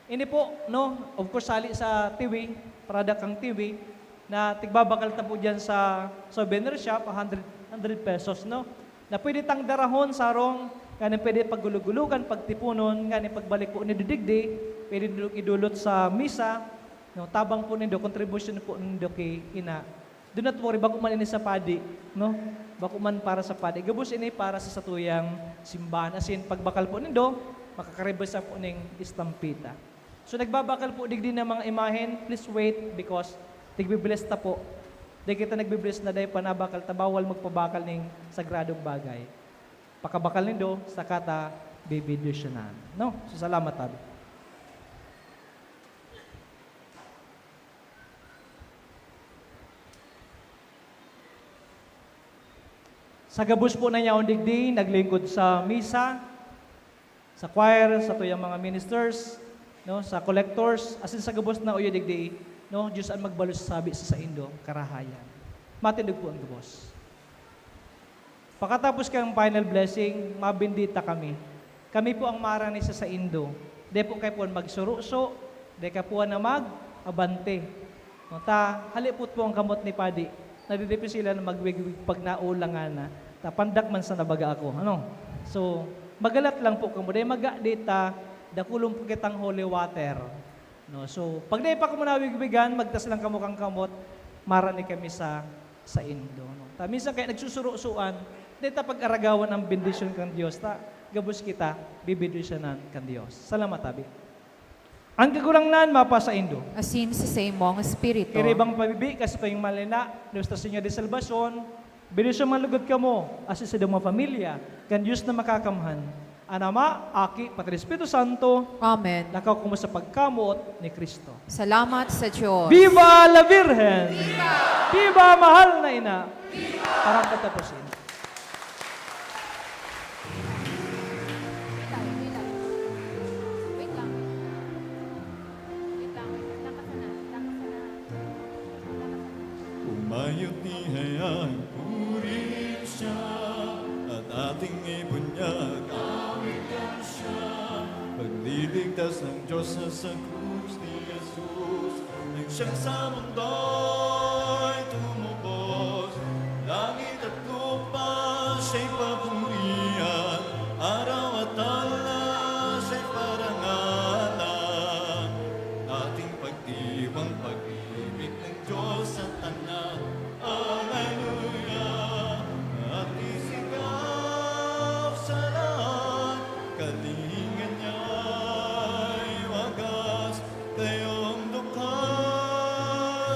Ini po, no, of course, sali sa Tiwi, parada kang Tiwi, na tigbabakal ta po dyan sa souvenir shop, a hundred, hundred pesos, no? Na pwede tang darahon sa harong Nganing pwede paggulo-gulogan, pagtiponon, nganing pagbalik po nindo digdi, pwede nindo idulot sa misa, no, tabang po nindo, kontribusyon po nindo ki ina. Do not worry, bako man ini sa padi, no? Bako man para sa padi. Gabos ini para sa satuyang simbahan. As in, pagbakal po nindo, makakariba sa po ning estampita. So, nagbabakal po digdi ng mga imahen, please wait because nagbibless ta po. Di kita nagbibless na dahil panabakal ta, bawal magpabakal ning sagradong bagay. Pakabakal nindo, saka ta bibendisyonan. No? So, salamat, tabi. Sa gabos po na yaon digdi, naglingkod sa misa, sa choir, sa tuyang mga ministers, no, sa collectors, asin sa gabos na uyo digdi, no, Diyos an magbalos sabi sa saindo, karahayan. Matindog po ang gabos. Pakatapos kan final blessing, mabendita kami. Kami po ang marani sa saindo. Di po kayo po magsuruso, di ka po na mag-abante. No, ta, halipot po ang kamot ni Padi. Nadidipisilan na magwigwig pag naulangan na. Ta, pandak man sa nabaga ako. Ano? So, magalat lang po kamo. Dahil maga di ta, dakulon po kitang holy water. No? So, pag dai pa kamo nawigwigan, magtas lang kamo kang kamot, marani kami sa saindo. No? Ta, minsan kaya nagsusurusuan, dai ta pag-aragawan ang bendisyon kan Dios. Ta, gabos kita, bibendisyonan kan Dios. Salamat, tabi. Ang Kagurangnan mapasaindo. Asin sa saimong espiritu. Iribang pabibi, kasi payong malina, Nuestra Señora de Salvacion, bendisyon man lugod kamo, asin sa mga pamilya, kan Dios na makakamhan. An Ama, Aki, pati Espiritu Santo. Amen. Lakaw kamo sa pagkamot ni Cristo. Salamat sa Diyos. Viva la Virgen! Viva! Viva, mahal na ina! Viva! Parang katapusin. Wait lang, wait lang. Wait lang. Wait lang, wait lang. Tangka sana, tangka sana. Tangka sana. Umayot ni hayang puri siya, at ating ibunyag, awit kan siya. Pagliligtas ng Diyos na sa krus ni Jesus, nang siyang sa mundo'y tumubos. Langit at lupa siya'y papurihan, araw at aldaw siya'y parangalan. Ating pagdiwang pag-ibig ng Diyos at Anak. Alleluia. At isigaw sa lahat, kalinga niya'y wagas, kayong dukha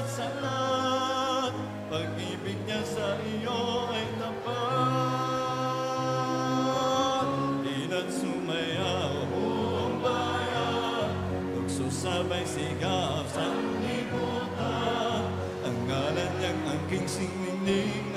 sa lahat, pag-ibig niya sa iyo ay tapat. Ina't sumayaw buong bayan, tukso sabay sigaw sanlibutan. Ang ngalan niyang angking siningning